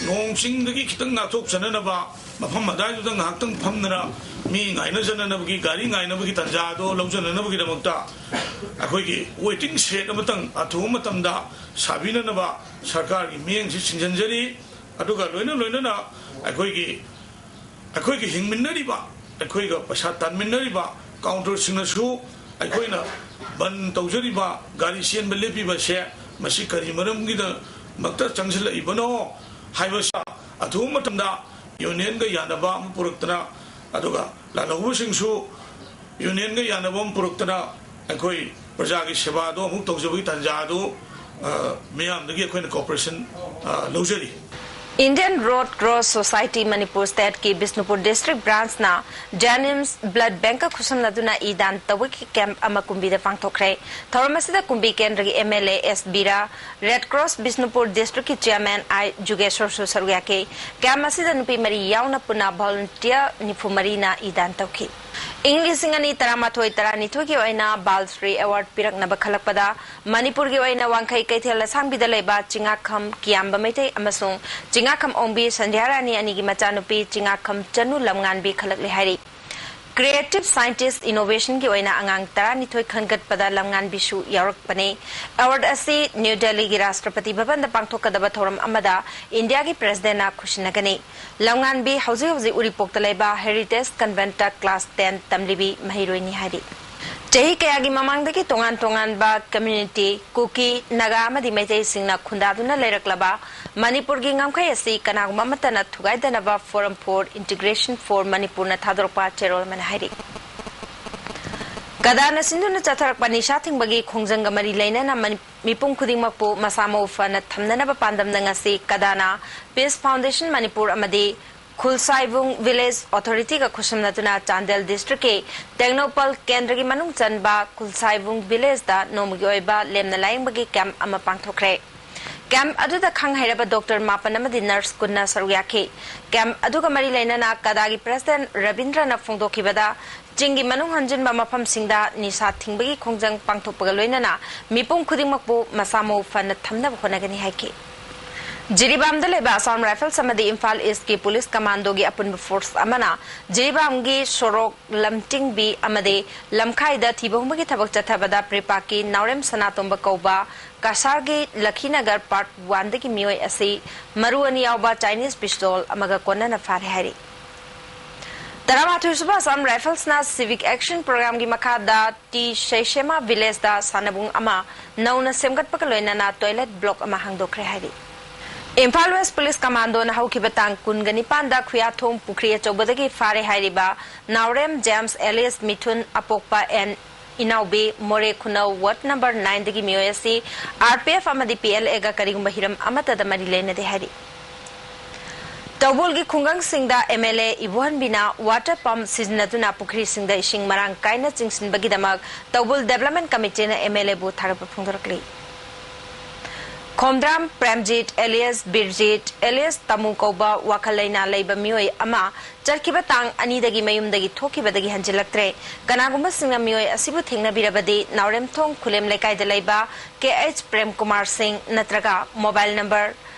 ꯅꯣꯡ ꯆꯤꯡꯗꯒꯤ ꯈꯤꯇꯪ ꯉꯥꯛꯊꯣꯛꯆꯅꯅꯕ ꯃꯐꯝ ꯑꯗꯨꯋꯥꯏꯗꯨꯗ ꯉꯥꯏꯍꯥꯛꯇꯪ ꯐꯝꯗꯅ ꯃꯤ ꯉꯥꯏꯅꯖꯅꯅꯕꯒꯤ, ꯒꯥꯔꯤ ꯉꯥꯏꯅꯕꯒꯤ ꯇꯥꯟꯖꯥꯗꯣ ꯂꯧꯖꯅꯅꯕꯒꯤꯗꯃꯛꯇ ꯑꯩꯈꯣꯏꯒꯤ ꯋꯦꯇꯤꯡ ꯁꯦꯗ ꯑꯃꯇꯪ ꯑꯊꯨꯕ ꯃꯇꯝꯗ ꯁꯥꯕꯤꯅꯅꯕ ꯁꯔꯀꯥꯔꯒꯤ ꯃꯤꯠꯌꯦꯡꯁꯤ ꯆꯤꯡꯁꯤꯟꯖꯔꯤ꯫ ꯑꯗꯨꯒ ꯂꯣꯏꯅ ꯂꯣꯏꯅꯅ ꯑꯩꯈꯣꯏꯒꯤ ꯑꯩꯈꯣꯏꯒꯤ ꯍꯤꯡꯃꯤꯟꯅꯔꯤꯕ, ꯑꯩꯈꯣꯏꯒ ꯄꯩꯁꯥ ꯇꯥꯟꯃꯤꯟꯅꯔꯤꯕ ꯀꯥꯎꯟꯇꯔꯁꯤꯡꯅꯁꯨ ꯑꯩꯈꯣꯏꯅ ꯕꯟ ꯇꯧꯖꯔꯤꯕ, ꯒꯥꯔꯤ ꯆꯦꯟꯕ ꯂꯦꯞꯄꯤꯕꯁꯦ ꯃꯁꯤ ꯀꯔꯤ ꯃꯔꯝꯒꯤꯗꯃꯛꯇ ꯆꯪꯁꯤꯜꯂꯛꯏꯕꯅꯣ ꯍꯥꯏꯕꯁꯤ ꯑꯊꯨꯕ ꯃꯇꯝꯗ ꯌꯨꯅꯤꯌꯟꯒ ꯌꯥꯅꯕ ꯑꯃ ꯄꯨꯔꯛꯇꯅ, ꯑꯗꯨꯒ ꯂꯥꯜꯍꯧꯕꯁꯤꯡꯁꯨ ꯌꯨꯅꯤꯌꯟꯒ ꯌꯥꯅꯕ ꯑꯃ ꯄꯨꯔꯛꯇꯅ ꯑꯩꯈꯣꯏ ꯄ꯭ꯔꯖꯥꯒꯤ ꯁꯦꯕꯥꯗꯣ ꯑꯃꯨꯛ ꯇꯧꯖꯕꯒꯤ ꯇꯥꯟꯖꯥ ꯑꯗꯨ, ꯑ, ꯃꯤꯌꯥꯝꯗꯒꯤ ꯑꯩꯈꯣꯏꯅ ꯀꯣꯑꯣꯄꯔꯦꯁꯟ, ꯑ, ꯂꯧꯖꯔꯤ꯫ Indian Red Cross Society Manipur State ꯀꯤ ꯕꯤꯁꯅꯨꯄꯨꯔ District Branch ꯅ JNIMS Blood Bank ꯀ ꯈꯨꯠꯁꯝꯅꯗꯨꯅ ꯏ ꯗꯥꯟ ꯇꯧꯕꯒꯤ ꯀꯦꯝꯞ ꯑꯃ ꯀꯨꯝꯕꯤꯗ ꯄꯥꯡꯊꯣꯛꯈ꯭ꯔꯦ꯫ ꯊꯧꯔꯝ ꯑꯁꯤꯗ ꯀꯨꯝꯕꯤ ꯀꯦꯟꯗ꯭ꯔꯒꯤ M L A S Bira, Red Cross Bishnupur District ꯀꯤ ꯆꯤꯌꯥꯔꯃꯦꯟ ꯑꯥꯏ ꯖꯨꯒꯦꯁꯣꯔꯁꯨ ꯁꯔꯨꯛ ꯌꯥꯈꯤ꯫ ꯀꯦꯝꯞ ꯑꯁꯤꯗ ꯅꯨꯄꯤ ꯃꯔꯤ ꯌꯥꯎꯅ ꯄꯨꯟꯅ ꯚꯣꯂꯨꯟꯇꯤꯌꯔ ꯅꯤꯐꯨ ꯃꯔꯤꯅ ꯏ ꯗꯥꯟ ꯇꯧꯈꯤ꯫ ꯏꯪ ꯂꯤꯁꯤꯡ ꯑꯅꯤ ꯇꯔꯥꯃꯥꯊꯣꯏ ꯇꯔꯥꯅꯤꯊꯣꯏꯒꯤ ꯑꯣꯏꯅ ꯕꯥꯜ ꯁ꯭ꯔꯤ ꯑꯦꯋꯥꯔꯗ ꯄꯤꯔꯛꯅꯕ ꯈꯜꯂꯛꯄꯗ ꯃꯅꯤꯄꯨꯔꯒꯤ ꯑꯣꯏꯅ ꯋꯥꯡꯈꯩ ꯀꯩꯊꯦꯜ ꯑꯁꯥꯡꯕꯤꯗ ꯂꯩꯕ ꯆꯤꯡꯉꯥꯈꯝ ꯀꯤꯌꯥꯝꯕ ꯃꯩꯇꯩ ꯑꯃꯁꯨꯡ ꯆꯤꯡꯉꯥꯈꯝ ꯑꯣꯡꯕꯤ ꯁꯟꯙ꯭ꯌꯥꯔꯥꯅꯤ ꯑꯅꯤꯒꯤ ꯃꯆꯥꯅꯨꯄꯤ ꯆꯤꯡꯉꯥꯈꯝ ꯆꯅꯨ ꯂꯝꯉꯥꯟꯕꯤ ꯈꯜꯂꯛꯂꯦ ꯍꯥꯏꯔꯤ꯫ Creative Scientist Innovation ꯒꯤ ꯑꯣꯏꯅ ꯑꯉꯥꯡ ꯇꯔꯥꯅꯤꯊꯣꯏ ꯈꯟꯒꯠꯄꯗ ꯂꯝꯉꯥꯟꯕꯤꯁꯨ ꯌꯥꯎꯔꯛꯄꯅꯤ꯫ ꯑꯦꯋꯥꯔꯗ ꯑꯁꯤ ꯅ꯭ꯌꯨ ꯗꯦꯜꯂꯤꯒꯤ ꯔꯥꯁꯇ꯭ꯔꯄꯇꯤ ꯚꯕꯟꯗ ꯄꯥꯡꯊꯣꯛꯀꯗꯕ ꯊꯧꯔꯝ ꯑꯃꯗ ꯏꯟꯗꯤꯌꯥꯒꯤ ꯄ꯭ꯔꯦꯁꯤꯗꯦꯟꯅ ꯈꯨꯠꯁꯤꯟꯅꯒꯅꯤ꯫ ꯂꯝꯉꯥꯟꯕꯤ ꯍꯧꯖꯤꯛ ꯍꯧꯖꯤꯛ ꯎꯔꯤꯄꯣꯛꯇ ꯂꯩꯕ Heritage Convent ꯇ class ten ꯇꯝꯂꯤꯕꯤ ꯃꯍꯩꯔꯣꯏꯅꯤ ꯍꯥꯏꯔꯤ꯫ ꯆꯍꯤ ꯀꯌꯥꯒꯤ ꯃꯃꯥꯡꯗꯒꯤ ꯇꯣꯉꯥꯟ ꯇꯣꯉꯥꯟꯕ community, ꯀꯨꯀꯤ, ꯅꯥꯒꯥ ꯑꯃꯗꯤ ꯃꯩꯇꯩꯁꯤꯡꯅ ꯈꯨꯟꯗꯥꯗꯨꯅ ꯂꯩꯔꯛꯂꯕ ꯃꯅꯤꯄꯨꯔꯒꯤ ꯉꯝꯈꯩ ꯑꯁꯤ ꯀꯅꯥꯒꯨꯝꯕ ꯑꯃꯠꯇꯅ ꯊꯨꯒꯥꯏꯗꯅꯕ Forum for Integration for ꯃꯅꯤꯄꯨꯔꯅ ꯊꯥꯗꯣꯔꯛꯄ ꯆꯦꯔꯣꯜ ꯑꯃꯅ ꯍꯥꯏꯔꯤ꯫ ꯀꯗꯥꯅ ꯁꯤꯟꯗꯨꯅ ꯆꯠꯊꯔꯛꯄ ꯅꯤꯁꯥ ꯊꯤꯡꯕꯒꯤ ꯈꯣꯡꯖꯪꯒ ꯃꯔꯤ ꯂꯩꯅꯅ ꯃꯅꯤ-, ꯃꯤꯄꯨꯝ ꯈꯨꯗꯤꯡꯃꯛꯄꯨ ꯃꯁꯥ ꯃꯎ ꯐꯅ ꯊꯝꯅꯅꯕ ꯄꯥꯟꯗꯝꯅ ꯉꯁꯤ ꯀꯗꯥꯅ Peace Foundation ꯃꯅꯤꯄꯨꯔ ꯑꯃꯗꯤ ꯈꯨꯜꯁꯥꯏꯕꯨꯡ Village Authority ꯒ ꯈꯨꯠꯁꯝꯅꯗꯨꯅ ꯆꯥꯟꯗꯦꯜ district ꯀꯤ ꯇꯦꯡꯅꯧꯄꯜ ꯀꯦꯟꯗ꯭ꯔꯒꯤ ꯃꯅꯨꯡ ꯆꯟꯕ ꯈꯨꯜꯁꯥꯏꯕꯨꯡ village ꯗ ꯅꯣꯡꯃꯒꯤ ꯑꯣꯏꯕ ꯂꯦꯝꯅ ꯂꯥꯌꯦꯡꯕꯒꯤ camp ꯑꯃ ꯄꯥꯡꯊꯣꯛꯈ꯭ꯔꯦ꯫ Camp ꯑꯗꯨꯗ ꯈꯪ ꯍꯩꯔꯕ doctor ꯃꯥꯄꯟ ꯑꯃꯗꯤ nurse ꯀꯨꯟꯅ ꯁꯔꯨꯛ ꯌꯥꯈꯤ꯫ Camp ꯑꯗꯨꯒ ꯃꯔꯤ ꯂꯩꯅꯅ ꯀꯗꯥꯒꯤ president ꯔꯕꯤꯟꯗ꯭ꯔꯅ ꯐꯣꯡꯗꯣꯛꯈꯤꯕꯗ, ꯆꯤꯡꯒꯤ ꯃꯅꯨꯡ ꯍꯟꯖꯤꯟꯕ ꯃꯐꯝꯁꯤꯡꯗ ꯅꯤꯁꯥ ꯊꯤꯡꯕꯒꯤ ꯈꯣꯡꯖꯪ ꯄꯥꯡꯊꯣꯛꯄꯒ ꯂꯣꯏꯅꯅ ꯃꯤꯄꯨꯝ ꯈꯨꯗꯤꯡꯃꯛꯄꯨ ꯃꯁꯥ ꯃꯎ ꯐꯅ ꯊꯝꯅꯕ ꯍꯣꯠꯅꯒꯅꯤ ꯍꯥꯏꯈꯤ꯫ ꯖꯤꯔꯤꯕꯥꯝꯗ ꯂꯩꯕ Assam Rifles ꯑꯃꯗꯤ ꯏꯝꯐꯥꯜ East ꯀꯤ police commando ꯒꯤ ꯑꯄꯨꯟꯕ force ꯑꯃꯅ ꯖꯤꯔꯤꯕꯥꯝꯒꯤ ꯁꯣꯔꯣꯛ ꯂꯝꯇꯤꯡꯕꯤ ꯑꯃꯗꯤ ꯂꯝꯈꯥꯏꯗ ꯊꯤꯕ ꯍꯨꯝꯕꯒꯤ ꯊꯕꯛ ꯆꯠꯊꯕꯗ ꯄ꯭ꯔꯤꯄꯥꯛꯀꯤ ꯅꯥꯎꯔꯦꯝ ꯁꯅꯥꯇꯣꯝꯕ ꯀꯧꯕ ꯀꯁꯥꯔꯒꯤ ꯂꯈꯤꯅꯒꯔ part one ꯗꯒꯤ ꯃꯤꯑꯣꯏ ꯑꯁꯤ ꯃꯔꯨ ꯑꯅꯤ ꯌꯥꯎꯕ Chinese pistol ꯑꯃꯒ ꯀꯣꯟꯅꯅ ꯐꯥꯔꯦ ꯍꯥꯏꯔꯤ꯫ ꯇꯔꯥꯃꯥꯊꯣꯏ ꯁꯨꯕ Assam Rifles ꯅ Civic Action Program ꯒꯤ ꯃꯈꯥꯗ ꯇꯤ ꯁꯩꯁꯦꯃꯥ village ꯗ ꯁꯥꯟꯅꯕꯨꯡ ꯑꯃ ꯅꯧꯅ ꯁꯦꯝꯒꯠꯄꯒ ꯂꯣꯏꯅꯅ toilet block ꯑꯃ ꯍꯥꯡꯗꯣꯛꯈ꯭ꯔꯦ ꯍꯥꯏꯔꯤ꯫ ꯏꯝꯐꯥꯜ West Police Commando ꯅ ꯍꯧꯈꯤꯕ ꯇꯥꯡ ꯀꯨꯟꯒ ꯅꯤꯄꯥꯟꯗ ꯈꯨꯌꯥꯊꯣꯡ ꯄꯨꯈ꯭ꯔꯤ ꯑꯆꯧꯕꯗꯒꯤ ꯐꯥꯔꯦ ꯍꯥꯏꯔꯤꯕ ꯅꯥꯎꯔꯦꯝ ꯖꯦꯝꯁ alias ꯃꯤꯊꯨꯟ ꯑꯄꯣꯛꯄ ꯑꯦꯟ ꯏꯅꯥꯎꯕꯤ ꯃꯣꯔꯦ ꯈꯨꯅꯧ ward number nine ꯗꯒꯤ ꯃꯤꯑꯣꯏ ꯑꯁꯤ R P F ꯑꯃꯗꯤ P L A ꯒ ꯀꯔꯤꯒꯨꯝꯕ ꯍꯤꯔꯝ ꯑꯃꯠꯇꯗ ꯃꯔꯤ ꯂꯩꯅꯗꯦ ꯍꯥꯏꯔꯤ꯫ ꯇꯧꯕꯨꯜꯒꯤ ꯈꯨꯡꯒꯪꯁꯤꯡꯗ M L A ꯏꯕꯣꯍꯟꯕꯤꯅ water pump ꯁꯤꯖꯤꯟꯅꯗꯨꯅ ꯄꯨꯈ꯭ꯔꯤꯁꯤꯡꯗ ꯏꯁꯤꯡ ꯃꯔꯥꯡ ꯀꯥꯏꯅ ꯆꯤꯡꯁꯤꯟꯕꯒꯤꯗꯃꯛ ꯇꯧꯕꯨꯜ Development Committee ꯅ M L A ꯕꯨ ꯊꯥꯒꯠꯄ ꯐꯣꯡꯗꯣꯔꯛꯂꯤ꯫ ꯈꯣꯝꯗ꯭ꯔꯥꯝ ꯄ꯭ꯔꯦꯝꯖꯤꯠ alias ꯕꯤꯔꯖꯤꯠ alias ꯇꯥꯃꯨ ꯀꯧꯕ ꯋꯥꯈꯜ ꯂꯩꯅꯥ ꯂꯩꯕ ꯃꯤꯑꯣꯏ ꯑꯃ ꯆꯠꯈꯤꯕ ꯇꯥꯡ ꯑꯅꯤꯗꯒꯤ ꯃꯌꯨꯝꯗꯒꯤ ꯊꯣꯛꯈꯤꯕꯗꯒꯤ ꯍꯟꯖꯤꯜꯂꯛꯇ꯭ꯔꯦ꯫ ꯀꯅꯥꯒꯨꯝꯕꯁꯤꯡꯅ ꯃꯤꯑꯣꯏ ꯑꯁꯤꯕꯨ ꯊꯦꯡꯅꯕꯤꯔꯕꯗꯤ ꯅꯥꯎꯔꯦꯝꯊꯣꯡ ꯈꯨꯂꯦꯝ ꯂꯩꯀꯥꯏꯗ ꯂꯩꯕ K H ꯄ꯭ꯔꯦꯝ ꯀꯨꯃꯥꯔ ꯁꯤꯡ ꯅꯠꯇ꯭ꯔꯒ mobile number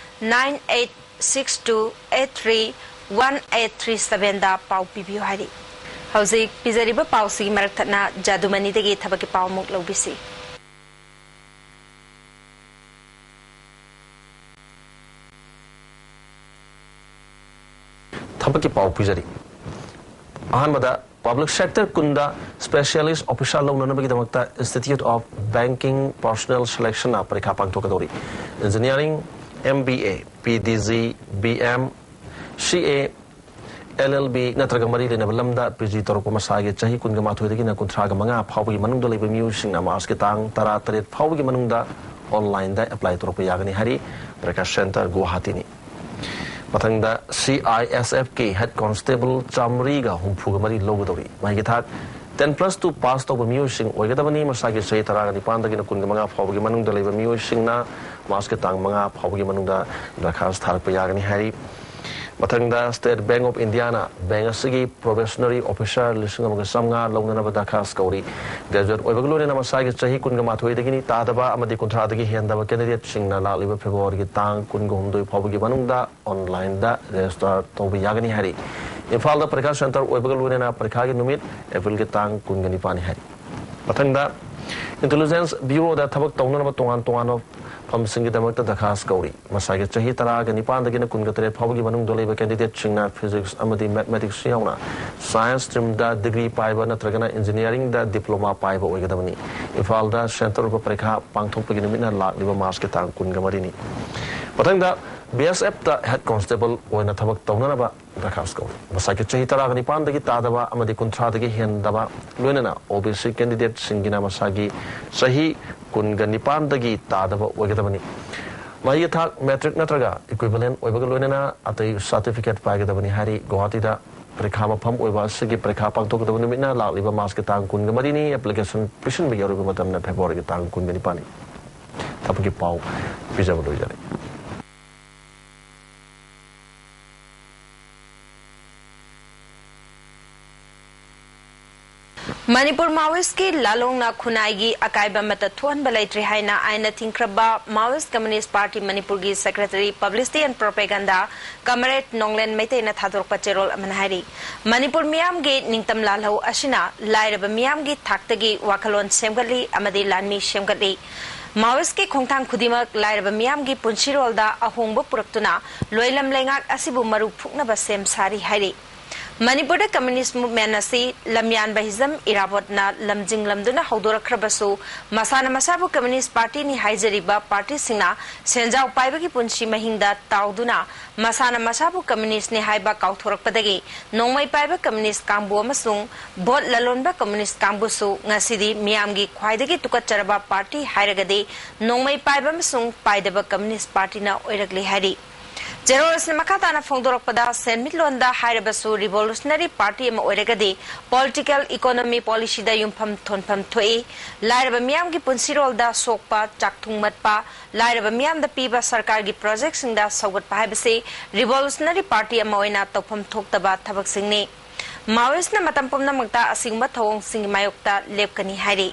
nine eight six two eight three one eight three seven ꯗ ꯄꯥꯎ ꯄꯤꯕꯤꯌꯨ ꯍꯥꯏꯔꯤ꯫ ꯍꯧꯖꯤꯛ ꯄꯤꯖꯔꯤꯕ ꯄꯥꯎꯁꯤꯒꯤ ꯃꯔꯛ ꯊꯠꯅ ꯖꯥꯗꯨꯃꯅꯤꯗꯒꯤ ꯊꯕꯛꯀꯤ ꯄꯥꯎ ꯑꯃꯨꯛ ꯂꯧꯕꯤꯁꯤ꯫ ꯊꯕꯛꯀꯤ ꯄꯥꯎ ꯄꯤꯖꯔꯤ꯫ ꯑꯍꯥꯟꯕꯗ Public sector ꯀꯨꯟꯗ specialist officer ꯂꯧꯅꯅꯕꯒꯤꯗꯃꯛꯇ Institute of Banking Personnel Selectionꯅ ꯄꯔꯤꯈꯥ ꯄꯥꯡꯊꯣꯛꯀꯗꯧꯔꯤ꯫ Engineering, M B A, P D G, B M, C A, L L B ꯅꯠꯇ꯭ꯔꯒ ꯃꯔꯤ ꯂꯩꯅꯕ ꯂꯝꯗ P G ꯇꯧꯔꯛꯄ ꯃꯁꯥꯒꯤ ꯆꯍꯤ ꯀꯨꯟꯒ ꯃꯥꯊꯣꯏꯗꯒꯤꯅ ꯀꯨꯟꯊ꯭ꯔꯥꯒ ꯃꯉꯥ ꯐꯥꯎꯕꯒꯤ ꯃꯅꯨꯡꯗ ꯂꯩꯕ ꯃꯤꯑꯣꯏꯁꯤꯡꯅ ꯃꯥꯔꯆꯀꯤ ꯇꯥꯡ ꯇꯔꯥꯇꯔꯦꯠ ꯐꯥꯎꯕꯒꯤ ꯃꯅꯨꯡꯗ online-ꯗ apply ꯇꯧꯔꯛꯄ ꯌꯥꯒꯅꯤ ꯍꯥꯏꯔꯤ꯫ ꯄꯔꯤꯈꯥ center ꯒꯨꯋꯥꯍꯥꯇꯤꯅꯤ꯫ ꯃꯊꯪꯗ C I S F ꯀꯤ head constable ꯆꯥꯃꯔꯤꯒ ꯍꯨꯝꯐꯨꯒ ꯃꯔꯤ ꯂꯧꯒꯗꯧꯔꯤ꯫ ꯃꯍꯩꯒꯤ ꯊꯥꯛ ten plus two pass ꯇꯧꯕ ꯃꯤꯑꯣꯏꯁꯤꯡ ꯑꯣꯏꯒꯗꯕꯅꯤ꯫ ꯃꯁꯥꯒꯤ ꯆꯍꯤ ꯇꯔꯥꯒ ꯅꯤꯄꯥꯟꯗꯒꯤꯅ ꯀꯨꯟꯒ ꯃꯉꯥ ꯐꯥꯎꯕꯒꯤ ꯃꯅꯨꯡꯗ ꯂꯩꯕ ꯃꯤꯑꯣꯏꯁꯤꯡꯅ ꯃꯥꯔꯆꯀꯤ ꯇꯥꯡ ꯃꯉꯥ ꯐꯥꯎꯕꯒꯤ ꯃꯅꯨꯡꯗ ꯗꯔꯈꯥꯁ ꯊꯥꯔꯛꯄ ꯌꯥꯒꯅꯤ ꯍꯥꯏꯔꯤ꯫ ꯃꯊꯪꯗ State Bank of Indiaꯅ bank ꯑꯁꯤꯒꯤ probationary officer ꯂꯤꯁꯤꯡ ꯑꯃꯒ ꯆꯥꯝꯃꯉꯥ ꯂꯧꯅꯅꯕ ꯗꯔꯈꯥꯁ ꯀꯧꯔꯤ꯫ Graduate ꯑꯣꯏꯕꯒ ꯂꯣꯏꯅꯅ ꯃꯁꯥꯒꯤ ꯆꯍꯤ ꯀꯨꯟꯒ ꯃꯥꯊꯣꯏꯗꯒꯤꯅꯤ ꯇꯥꯗꯕ ꯑꯃꯗꯤ ꯀꯨꯟꯊ꯭ꯔꯥꯗꯒꯤ ꯍꯦꯟꯗꯕ candidateꯁꯤꯡꯅ ꯂꯥꯛꯂꯤꯕ Februaryꯒꯤ ꯇꯥꯡ ꯀꯨꯟꯒ ꯍꯨꯝꯗꯣꯏ ꯐꯥꯎꯕꯒꯤ ꯃꯅꯨꯡꯗ online-ꯗ register ꯇꯧꯕ ꯌꯥꯒꯅꯤ ꯍꯥꯏꯔꯤ꯫ ꯏꯝꯐꯥꯜꯗ ꯄꯔꯤꯈꯥ center ꯑꯣꯏꯕꯒ ꯂꯣꯏꯅꯅ ꯄꯔꯤꯈꯥꯒꯤ ꯅꯨꯃꯤꯠ Aprilꯒꯤ ꯇꯥꯡ ꯀꯨꯟꯒ ꯅꯤꯄꯥꯟꯅꯤ ꯍꯥꯏꯔꯤ꯫ ꯃꯊꯪꯗ Intelligence Bureauꯗ ꯊꯕꯛ ꯇꯧꯅꯅꯕ ꯇꯣꯉꯥꯟ ꯇꯣꯉꯥꯟꯕ ꯐꯝꯁꯤꯡꯒꯤꯗꯃꯛꯇ ꯗꯔꯈꯥꯁ ꯀꯧꯔꯤ꯫ ꯃꯁꯥꯒꯤ ꯆꯍꯤ ꯇꯔꯥꯒ ꯅꯤꯄꯥꯟꯗꯒꯤꯅ ꯀꯨꯟꯒ ꯇꯔꯦꯠ ꯐꯥꯎꯕꯒꯤ ꯃꯅꯨꯡꯗ ꯂꯩꯕ candidateꯁꯤꯡꯅ physics ꯑꯃꯗꯤ mathematics ꯌꯥꯎꯅ science streamꯗ degree ꯄꯥꯏꯕ ꯅꯠꯇ꯭ꯔꯒꯅ engineeringꯗ diploma ꯄꯥꯏꯕ ꯑꯣꯏꯒꯗꯕꯅꯤ꯫ ꯏꯝꯐꯥꯜꯗ center ꯑꯣꯏꯕ ꯄꯔꯤꯈꯥ ꯄꯥꯡꯊꯣꯛꯄꯒꯤ ꯅꯨꯃꯤꯠꯅ ꯂꯥꯛꯂꯤꯕ ꯃꯥꯔꯆꯀꯤ ꯇꯥꯡ ꯀꯨꯟꯒ ꯃꯔꯤꯅꯤ꯫ ꯃꯊꯪꯗ B S Fꯇ head constable ꯑꯣꯏꯅ ꯊꯕꯛ ꯇꯧꯅꯅꯕ ꯗꯔꯈꯥꯁ ꯀꯧꯔꯤ꯫ ꯃꯁꯥꯒꯤ ꯆꯍꯤ ꯇꯔꯥꯒ ꯅꯤꯄꯥꯟꯗꯒꯤ ꯇꯥꯗꯕ ꯑꯃꯗꯤ ꯀꯨꯟꯊ꯭ꯔꯥꯗꯒꯤ ꯍꯦꯟꯗꯕ, ꯂꯣꯏꯅꯅ O B C candidateꯁꯤꯡꯒꯤꯅ ꯃꯁꯥꯒꯤ ꯆꯍꯤ ꯀꯨꯟꯒ ꯅꯤꯄꯥꯟꯗꯒꯤ ꯇꯥꯗꯕ ꯑꯣꯏꯒꯗꯕꯅꯤ꯫ ꯃꯍꯩꯒꯤ ꯊꯥꯛ matric ꯅꯠꯇ꯭ꯔꯒ equivalent ꯑꯣꯏꯕꯒ ꯂꯣꯏꯅꯅ ꯑꯇꯩ certificate ꯄꯥꯏꯒꯗꯕꯅꯤ ꯍꯥꯏꯔꯤ꯫ ꯒꯨꯋꯥꯍꯥꯇꯤꯗ ꯄꯔꯤꯈꯥ ꯃꯐꯝ ꯑꯣꯏꯕ ꯑꯁꯤꯒꯤ ꯄꯔꯤꯈꯥ ꯄꯥꯡꯊꯣꯛꯀꯗꯕ ꯅꯨꯃꯤꯠꯅ ꯂꯥꯛꯂꯤꯕ ꯃꯥꯔꯆꯀꯤ ꯇꯥꯡ ꯀꯨꯟꯒ ꯃꯔꯤꯅꯤ꯫ Application ꯄꯤꯁꯤꯟꯕꯒꯤ ꯑꯔꯣꯏꯕ ꯃꯇꯝꯅ Februaryꯒꯤ ꯇꯥꯡ ꯀꯨꯟꯒ ꯅꯤꯄꯥꯟꯅꯤ꯫ ꯊꯕꯛꯀꯤ ꯄꯥꯎ ꯄꯤꯖꯕ ꯂꯣꯏꯖꯔꯦ꯫ ꯃꯅꯤꯄꯨꯔ ꯃꯥꯋꯣꯏꯁꯀꯤ ꯂꯥꯂꯣꯡꯅ ꯈꯨꯟꯅꯥꯏꯒꯤ ꯑꯀꯥꯏꯕ ꯑꯃꯠꯇ ꯊꯣꯛꯍꯟꯕ ꯂꯩꯇ꯭ꯔꯦ ꯍꯥꯏꯅ ꯑꯥꯏꯟꯅ ꯊꯤꯡꯈ꯭ꯔꯕ Maoist Communist Party ꯃꯅꯤꯄꯨꯔꯒꯤ Secretary, Publicity and Propaganda Comrade ꯅꯣꯡꯂꯦꯟ ꯃꯩꯇꯩꯅ ꯊꯥꯗꯣꯔꯛꯄ ꯆꯦꯔꯣꯜ ꯑꯃꯅ ꯍꯥꯏꯔꯤ꯫ ꯃꯅꯤꯄꯨꯔ ꯃꯤꯌꯥꯝꯒꯤ ꯅꯤꯡꯇꯝ ꯂꯥꯜꯍꯧ ꯑꯁꯤꯅ ꯂꯥꯏꯔꯕ ꯃꯤꯌꯥꯝꯒꯤ ꯊꯥꯛꯇꯒꯤ ꯋꯥꯈꯜꯂꯣꯟ ꯁꯦꯝꯒꯠꯂꯤ ꯑꯃꯗꯤ ꯂꯥꯟꯃꯤ ꯁꯦꯝꯒꯠꯂꯤ꯫ ꯃꯥꯋꯣꯏꯁꯀꯤ ꯈꯣꯡꯊꯥꯡ ꯈꯨꯗꯤꯡꯃꯛ ꯂꯥꯏꯔꯕ ꯃꯤꯌꯥꯝꯒꯤ ꯄꯨꯟꯁꯤꯔꯣꯜꯗ ꯑꯍꯣꯡꯕ ꯄꯨꯔꯛꯇꯨꯅ ꯂꯣꯏꯂꯝ ꯂꯩꯉꯥꯛ ꯑꯁꯤꯕꯨ ꯃꯔꯨ ꯐꯨꯛꯅꯕ ꯁꯦꯝ ꯁꯥꯔꯤ ꯍꯥꯏꯔꯤ꯫ ꯃꯅꯤꯄꯨꯔꯗ ꯀꯝꯌꯨꯅꯤꯁ꯭ꯠ ꯃꯨꯚꯃꯦꯟꯠ ꯑꯁꯤ ꯂꯝꯌꯥꯟꯕ ꯍꯤꯖꯝ ꯏꯔꯥꯕꯣꯠꯅ ꯂꯝꯖꯤꯡ ꯂꯝꯗꯨꯅ ꯍꯧꯗꯣꯔꯛꯈ꯭ꯔꯕꯁꯨ, ꯃꯁꯥꯅ ꯃꯁꯥꯕꯨ ꯀꯝꯌꯨꯅꯤꯁ꯭ꯠ ꯄꯥꯔꯇꯤꯅꯤ ꯍꯥꯏꯖꯔꯤꯕ ꯄꯥꯔꯇꯤꯁꯤꯡꯅ ꯁꯦꯟꯖꯥꯎ ꯄꯥꯏꯕꯒꯤ ꯄꯨꯟꯁꯤ ꯃꯍꯤꯡꯗ ꯇꯥꯎꯗꯨꯅ ꯃꯁꯥꯅ ꯃꯁꯥꯕꯨ ꯀꯝꯌꯨꯅꯤꯁ꯭ꯠꯅꯤ ꯍꯥꯏꯕ ꯀꯥꯎꯊꯣꯔꯛꯄꯗꯒꯤ ꯅꯣꯡꯃꯩ ꯄꯥꯏꯕ ꯀꯝꯌꯨꯅꯤꯁ꯭ꯠ ꯀꯥꯡꯕꯨ ꯑꯃꯁꯨꯡ ꯚꯣꯠ ꯂꯂꯣꯟꯕ ꯀꯝꯌꯨꯅꯤꯁ꯭ꯠ ꯀꯥꯡꯕꯨꯁꯨ ꯉꯁꯤꯗꯤ ꯃꯤꯌꯥꯝꯒꯤ ꯈ꯭ꯋꯥꯏꯗꯒꯤ ꯇꯨꯀꯠꯆꯔꯕ ꯄꯥꯔꯇꯤ ꯍꯥꯏꯔꯒꯗꯤ ꯅꯣꯡꯃꯩ ꯄꯥꯏꯕ ꯑꯃꯁꯨꯡ ꯄꯥꯏꯗꯕ ꯀꯝꯌꯨꯅꯤꯁ꯭ꯠ ꯄꯥꯔꯇꯤꯅ ꯑꯣꯏꯔꯛꯂꯤ ꯍꯥꯏꯔꯤ꯫ ꯆꯦꯔꯣꯜꯁꯅ ꯃꯈꯥ ꯇꯥꯅ ꯐꯣꯡꯗꯣꯔꯛꯄꯗ, ꯁꯦꯟꯃꯤꯠꯂꯣꯟꯗ ꯍꯥꯏꯔꯕꯁꯨ ꯔꯤꯚꯣꯂꯨꯁꯅꯔꯤ ꯄꯥꯔꯇꯤ ꯑꯃ ꯑꯣꯏꯔꯒꯗꯤ ꯄꯣꯂꯤꯇꯤꯀꯦꯜ ꯏꯀꯣꯅꯣꯃꯤ ꯄꯣꯂꯤꯁꯤꯗ ꯌꯨꯝꯐꯝ ꯊꯣꯟꯐꯝ ꯊꯣꯛꯏ꯫ ꯂꯥꯏꯔꯕ ꯃꯤꯌꯥꯝꯒꯤ ꯄꯨꯟꯁꯤꯔꯣꯜꯗ ꯁꯣꯛꯄ, ꯆꯥꯛꯊꯨꯡꯃꯠꯄ, ꯂꯥꯏꯔꯕ ꯃꯤꯌꯥꯝꯗ ꯄꯤꯕ ꯁꯔꯀꯥꯔꯒꯤ ꯄ꯭ꯔꯣꯖꯦꯛꯁꯤꯡꯗ ꯁꯧꯒꯠꯄ ꯍꯥꯏꯕꯁꯤ ꯔꯤꯚꯣꯂꯨꯁꯅꯔꯤ ꯄꯥꯔꯇꯤ ꯑꯃ ꯑꯣꯏꯅ ꯇꯧꯐꯝ ꯊꯣꯛꯇꯕ ꯊꯕꯛꯁꯤꯡꯅꯤ꯫ ꯃꯥꯑꯣꯏꯁꯅ ꯃꯇꯝ ꯄꯨꯝꯅꯃꯛꯇ ꯑꯁꯤꯒꯨꯝꯕ ꯊꯧꯑꯣꯡꯁꯤꯡꯒꯤ ꯃꯥꯌꯣꯛꯇ ꯂꯦꯞꯀꯅꯤ ꯍꯥꯏꯔꯤ꯫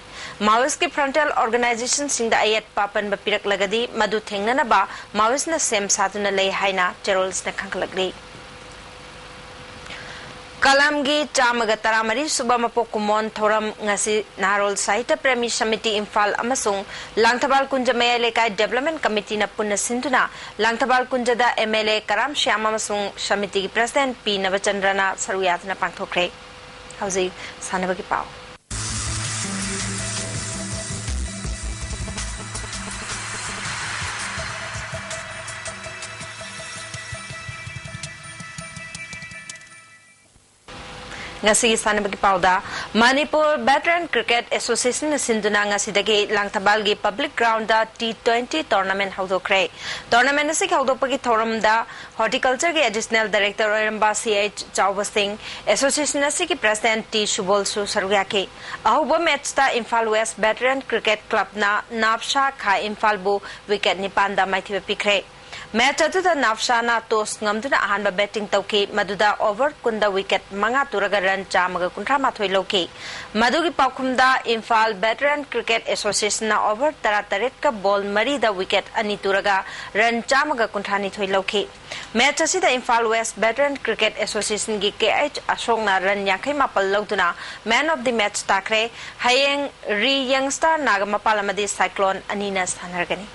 ꯃꯥꯑꯣꯏꯁꯀꯤ ꯐ꯭ꯔꯟꯇꯦꯜ ꯑꯣꯔꯒꯅꯥꯏꯖꯦꯁꯟꯁꯤꯡꯗ ꯑꯌꯦꯠꯄ ꯑꯄꯟꯕ ꯄꯤꯔꯛꯂꯒꯗꯤ ꯃꯗꯨ ꯊꯦꯡꯅꯅꯕ ꯃꯥꯑꯣꯏꯁꯅ ꯁꯦꯝ ꯁꯥꯗꯨꯅ ꯂꯩ ꯍꯥꯏꯅ ꯆꯦꯔꯣꯜꯁꯅ ꯈꯪꯒꯠꯂꯛꯂꯤ꯫ ꯀꯂꯝꯒꯤ ꯆꯥꯝꯃꯒ ꯇꯔꯥꯃꯔꯤ ꯁꯨꯕ ꯃꯄꯣꯛ ꯀꯨꯝꯑꯣꯟ ꯊꯧꯔꯝ ꯉꯁꯤ ꯅꯍꯥꯔꯣꯜ ꯁꯥꯍꯤꯇ꯭ꯌ ꯄ꯭ꯔꯦꯃꯤ ꯁꯃꯤꯇꯤ ꯏꯝꯐꯥꯜ ꯑꯃꯁꯨꯡ ꯂꯥꯡꯊꯕꯥꯜ ꯀꯨꯟꯖ ꯃꯌꯥꯏ ꯂꯩꯀꯥꯏ ꯗꯦꯕꯂꯞꯃꯦꯟꯠ ꯀꯃꯤꯇꯤꯅ ꯄꯨꯟꯅ ꯁꯤꯟꯗꯨꯅ ꯂꯥꯡꯊꯕꯥꯜ ꯀꯨꯟꯖꯗ ꯑꯦꯝ ꯑꯦꯜ ꯑꯦ ꯀꯔꯥꯝ ꯁ꯭ꯌꯥꯝ ꯑꯃꯁꯨꯡ ꯁꯃꯤꯇꯤꯒꯤ ꯄ꯭ꯔꯁꯤꯗꯦꯟꯠ ꯄꯤ ꯅꯕꯆꯟꯗ꯭ꯔꯅ ꯁꯔꯨꯛ ꯌꯥꯗꯨꯅ ꯄꯥꯡꯊꯣꯛꯈ꯭ꯔꯦ꯫ ꯍꯧꯖꯤꯛ ꯁꯥꯟꯅꯕꯒꯤ ꯄꯥꯎ꯫ ꯉꯁꯤꯒꯤ ꯁꯥꯟꯅꯕꯒꯤ ꯄꯥꯎꯗ, ꯃꯅꯤꯄꯨꯔ ꯚꯦꯇꯔꯟ ꯀ꯭ꯔꯤꯀꯦꯠ ꯑꯦꯁꯣꯁꯤꯌꯦꯁꯟꯅ ꯁꯤꯟꯗꯨꯅ ꯉꯁꯤꯗꯒꯤ ꯂꯥꯡꯊꯕꯥꯜꯒꯤ public ground T twenty tournament ꯍꯧꯗꯣꯛꯈ꯭ꯔꯦ꯫ ꯇꯣꯔꯅꯥꯃꯦꯟꯠ ꯑꯁꯤꯒꯤ ꯍꯧꯗꯣꯛꯄꯒꯤ ꯊꯧꯔꯝꯗ ꯍꯣꯔꯇꯤꯀꯜꯆꯔꯒꯤ ꯑꯦꯗꯤꯁꯅꯦꯜ ꯗꯥꯏꯔꯦꯛꯇꯔ ꯑꯣꯏꯔꯝꯕ ꯁꯤ ꯑꯩꯆ ꯆꯥꯎꯕ ꯁꯤꯡ, ꯑꯦꯁꯣꯁꯤꯌꯦꯁꯟ ꯑꯁꯤꯒꯤ ꯄ꯭ꯔꯁꯤꯗꯦꯟꯠ ꯇꯤ ꯁꯨꯕꯣꯜꯁꯨ ꯁꯔꯨꯛ ꯌꯥꯈꯤ꯫ ꯑꯍꯧꯕ ꯃꯦꯆꯇ ꯏꯝꯐꯥꯜ ꯋꯦꯁ ꯚꯦꯇꯔꯟ ꯀ꯭ꯔꯤꯀꯦꯠ ꯀ꯭ꯂꯕꯅ ꯅꯥꯞꯁꯥ ꯈꯥ ꯏꯝꯐꯥꯜꯕꯨ ꯋꯤꯀꯦꯠ ꯅꯤꯄꯥꯟꯗ ꯃꯥꯏꯊꯤꯕ ꯄꯤꯈ꯭ꯔꯦ꯫ ꯃꯦꯆ ꯑꯗꯨꯗ ꯅꯥꯞꯁꯥꯅ ꯇꯣꯁ ꯉꯝꯗꯨꯅ ꯑꯍꯥꯟꯕ ꯕꯦꯇꯤꯡ ꯇꯧꯈꯤ, ꯃꯗꯨꯗ ꯑꯣꯚꯔ ꯀꯨꯟꯗ ꯋꯤꯀꯦꯠ ꯃꯉꯥ ꯇꯨꯔꯒ ꯔꯟ ꯆꯥꯝꯃꯒ ꯀꯨꯟꯊ꯭ꯔꯥ ꯃꯥꯊꯣꯏ ꯂꯧꯈꯤ꯫ ꯃꯗꯨꯒꯤ ꯄꯥꯎꯈꯨꯝꯗ ꯏꯝꯐꯥꯜ ꯚꯦꯇꯔꯟ ꯀ꯭ꯔꯤꯀꯦꯠ ꯑꯦꯁꯣꯁꯤꯌꯦꯁꯟꯅ ꯑꯣꯚꯔ ꯇꯔꯥ ꯇꯔꯦꯠꯀ ꯕꯣꯜ ꯃꯔꯤꯗ ꯋꯤꯀꯦꯠ ꯑꯅꯤ ꯇꯨꯔꯒ ꯔꯟ ꯆꯥꯝꯃꯒ ꯀꯨꯟꯊ꯭ꯔꯥ ꯅꯤꯊꯣꯏ ꯂꯧꯈꯤ꯫ ꯃꯦꯆ ꯑꯁꯤꯗ ꯏꯝꯐꯥꯜ ꯋꯦꯁ ꯚꯦꯇꯔꯟ ꯀ꯭ꯔꯤꯀꯦꯠ ꯑꯦꯁꯣꯁꯤꯌꯦꯁꯟꯒꯤ ꯀꯦ ꯑꯩꯆ ꯑꯁꯣꯛꯅ ꯔꯟ ꯌꯥꯡꯈꯩ ꯃꯥꯄꯜ ꯂꯧꯗꯨꯅ ꯃꯦꯟ ꯑꯣꯐ ꯗꯤ ꯃꯦꯆ ꯇꯥꯈ꯭ꯔꯦ꯫ ꯍꯌꯦꯡ ꯔꯤ ꯌꯪꯁꯇꯥꯔ ꯅꯥꯒꯥꯃꯄꯥꯜ ꯑꯃꯗꯤ ꯁꯥꯏꯀ꯭ꯂꯣꯟ ꯑꯅꯤꯅ ꯁꯥꯟꯅꯔꯒꯅꯤ꯫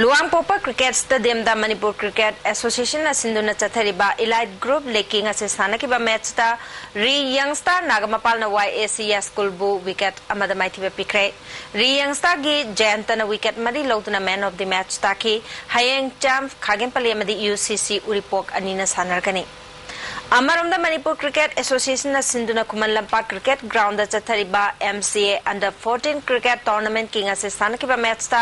ꯂꯨꯋꯥꯡꯄꯣꯛꯄ ꯀ꯭ꯔꯤꯀꯦꯠ ꯁ꯭ꯇꯦꯗꯤꯌꯝꯗ ꯃꯅꯤꯄꯨꯔ ꯀ꯭ꯔꯤꯀꯦꯠ ꯑꯦꯁꯣꯁꯤꯌꯦꯁꯟꯅ ꯁꯤꯟꯗꯨꯅ ꯆꯠꯊꯔꯤꯕ ꯏꯂꯥꯏꯠ ꯒ꯭ꯔꯨꯞ ꯂꯤꯒꯀꯤ ꯉꯁꯤ ꯁꯥꯟꯅꯈꯤꯕ ꯃꯦꯠꯆꯇ ꯔꯤ ꯌꯪ ꯁ꯭ꯇꯥꯔ ꯅꯥꯒꯥꯃꯄꯥꯜꯅ ꯋꯥꯏ ꯑꯦ ꯁꯤ ꯌꯥꯁꯀꯨꯜꯕꯨ ꯋꯤꯀꯦꯠ ꯑꯃꯗ ꯃꯥꯏꯊꯤꯕ ꯄꯤꯈ꯭ꯔꯦ꯫ ꯔꯤ ꯌꯪ ꯁ꯭ꯇꯥꯔꯒꯤ ꯖꯌꯟꯇꯅ ꯋꯤꯀꯦꯠ ꯃꯔꯤ ꯂꯧꯗꯨꯅ ꯃꯦꯟ ꯑꯣꯐ ꯗꯤ ꯃꯦꯠꯆ ꯇꯥꯈꯤ꯫ ꯍꯌꯦꯡ ꯆꯦꯝꯞ ꯈꯥꯒꯦꯝꯄꯜꯂꯤ ꯑꯃꯗꯤ ꯌꯨ ꯁꯤ ꯁꯤ ꯎꯔꯤꯄꯣꯛ ꯑꯅꯤꯅ ꯁꯥꯟꯅꯔꯒꯅꯤ꯫ ꯑꯃꯔꯣꯝꯗ ꯃꯅꯤꯄꯨꯔ ꯀ꯭ꯔꯤꯀꯦꯠ ꯑꯦꯁꯣꯁꯤꯌꯦꯁꯟꯅ ꯁꯤꯟꯗꯨꯅ ꯈꯨꯃꯟ ꯂꯝꯄꯥꯛ ꯀ꯭ꯔꯤꯀꯦꯠ ꯒ꯭ꯔꯥꯎꯟꯗ ꯆꯠꯊꯔꯤꯕ ꯑꯦꯝ ꯁꯤ ꯑꯦ ꯑꯟꯗꯔ ꯐꯣꯔꯇꯤꯟ ꯀ꯭ꯔꯤꯀꯦꯠ ꯇꯣꯔꯅꯥꯃꯦꯟꯠꯀꯤ ꯉꯁꯤ ꯁꯥꯟꯅꯈꯤꯕ ꯃꯦꯠꯆꯇ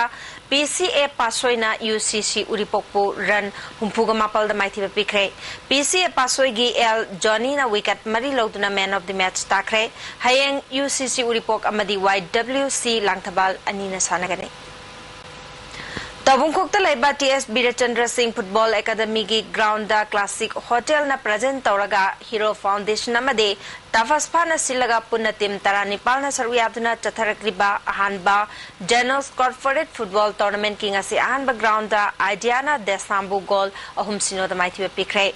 ꯄꯤ ꯁꯤ ꯑꯦ ꯄꯥꯁꯣꯏꯅ ꯌꯨ ꯁꯤ ꯁꯤ ꯎꯔꯤꯄꯣꯛꯄꯨ ꯔꯟ ꯍꯨꯝꯐꯨꯒ ꯃꯥꯄꯜꯗ ꯃꯥꯏꯊꯤꯕ ꯄꯤꯈ꯭ꯔꯦ꯫ ꯄꯤ ꯁꯤ ꯑꯦ ꯄꯥꯁꯣꯏꯒꯤ ꯑꯦꯜ ꯖꯣꯅꯤꯅ ꯋꯤꯀꯦꯠ ꯃꯔꯤ ꯂꯧꯗꯨꯅ ꯃꯦꯟ ꯑꯣꯐ ꯗꯤ ꯃꯦꯠꯆ ꯇꯥꯈ꯭ꯔꯦ꯫ ꯍꯌꯦꯡ ꯌꯨ ꯁꯤ ꯁꯤ ꯎꯔꯤꯄꯣꯛ ꯑꯃꯗꯤ ꯋꯥꯏ ꯗꯕ꯭ꯂꯤꯎ ꯁꯤ ꯂꯥꯡꯊꯕꯥꯜ ꯑꯅꯤꯅ ꯁꯥꯟꯅꯒꯅꯤ꯫ ꯇꯥꯕꯨꯡꯈꯣꯛꯇ ꯂꯩꯕ ꯇꯤ ꯑꯦꯁ ꯕꯤꯔꯦꯆꯟꯗ꯭ꯔ ꯁꯤꯡ ꯐꯨꯠꯕꯣꯜ ꯑꯦꯀꯥꯗꯃꯤꯒꯤ ꯒ꯭ꯔꯥꯎꯟꯗ ꯀ꯭ꯂꯥꯁꯤꯛ ꯍꯣꯇꯦꯜꯅ ꯄ꯭ꯔꯖꯦꯟ ꯇꯧꯔꯒ ꯍꯤꯔꯣ ꯐꯥꯎꯟꯗꯦꯁꯟ ꯑꯃꯗꯤ ꯇꯥꯐꯁꯐꯥꯅ ꯁꯤꯜꯂꯒ ꯄꯨꯟꯅ ꯇꯤꯝ ꯇꯔꯥꯅꯤꯄꯥꯜꯅ ꯁꯔꯨꯛ ꯌꯥꯗꯨꯅ ꯆꯠꯊꯔꯛꯂꯤꯕ ꯑꯍꯥꯟꯕ ꯖꯦꯅꯣꯁ ꯀꯣꯔꯄꯣꯔꯦꯠ ꯐꯨꯠꯕꯣꯜ ꯇꯣꯔꯅꯥꯃꯦꯟꯠꯀꯤ ꯉꯁꯤ ꯑꯍꯥꯟꯕ ꯒ꯭ꯔꯥꯎꯟꯗ ꯑꯥꯏꯗꯤꯌꯥꯅ ꯗꯦꯁꯥꯝꯕꯨ ꯒꯣꯜ ꯑꯍꯨꯝ ꯁꯤꯅꯣꯗ ꯃꯥꯏꯊꯤꯕ ꯄꯤꯈ꯭ꯔꯦ꯫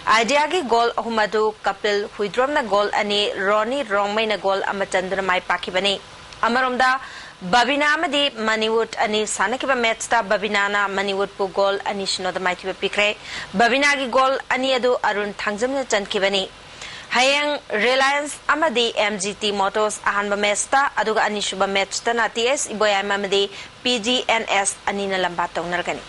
ꯑꯥꯏꯗꯤꯌꯥꯒꯤ ꯒꯣꯜ ꯑꯍꯨꯝ ꯑꯗꯨ ꯀꯄꯤꯜ ꯍꯨꯏꯗ꯭ꯔꯣꯝꯅ ꯒꯣꯜ ꯑꯅꯤ, ꯔꯣꯅꯤ ꯔꯣꯡꯃꯩꯅ ꯒꯣꯜ ꯑꯃ ꯆꯟꯗꯨꯅ ꯃꯥꯏ ꯄꯥꯛꯈꯤꯕꯅꯤ꯫ ꯑꯃꯔꯣꯝꯗ ꯕꯕꯤꯅꯥ ꯑꯃꯗꯤ ꯃꯅꯤꯋꯨꯠ ꯑꯅꯤ ꯁꯥꯟꯅꯈꯤꯕ ꯃꯦꯠꯆꯇ ꯕꯕꯤꯅꯥꯅ ꯃꯅꯤꯋꯨꯠꯄꯨ ꯒꯣꯜ ꯑꯅꯤ ꯁꯤꯅꯣꯗ ꯃꯥꯏꯊꯤꯕ ꯄꯤꯈ꯭ꯔꯦ꯫ ꯕꯕꯤꯅꯥꯒꯤ ꯒꯣꯜ ꯑꯅꯤ ꯑꯗꯨ ꯑꯔꯨꯟ ꯊꯥꯡꯖꯝꯅ ꯆꯟꯈꯤꯕꯅꯤ꯫ ꯍꯌꯦꯡ ꯔꯤꯂꯥꯌꯟꯁ ꯑꯃꯗꯤ ꯑꯦꯝ ꯖꯤ ꯇꯤ ꯃꯣꯇꯣꯔꯁ ꯑꯍꯥꯟꯕ ꯃꯦꯠꯆꯇ, ꯑꯗꯨꯒ ꯑꯅꯤꯁꯨꯕ ꯃꯦꯠꯆꯇꯅ ꯇꯤ ꯑꯦꯁ ꯏꯕꯣꯌꯥꯏꯃ ꯑꯃꯗꯤ ꯄꯤ ꯖꯤ ꯑꯦꯟ ꯑꯦꯁ ꯑꯅꯤꯅ ꯂꯝꯕꯥ ꯇꯧꯅꯔꯒꯅꯤ꯫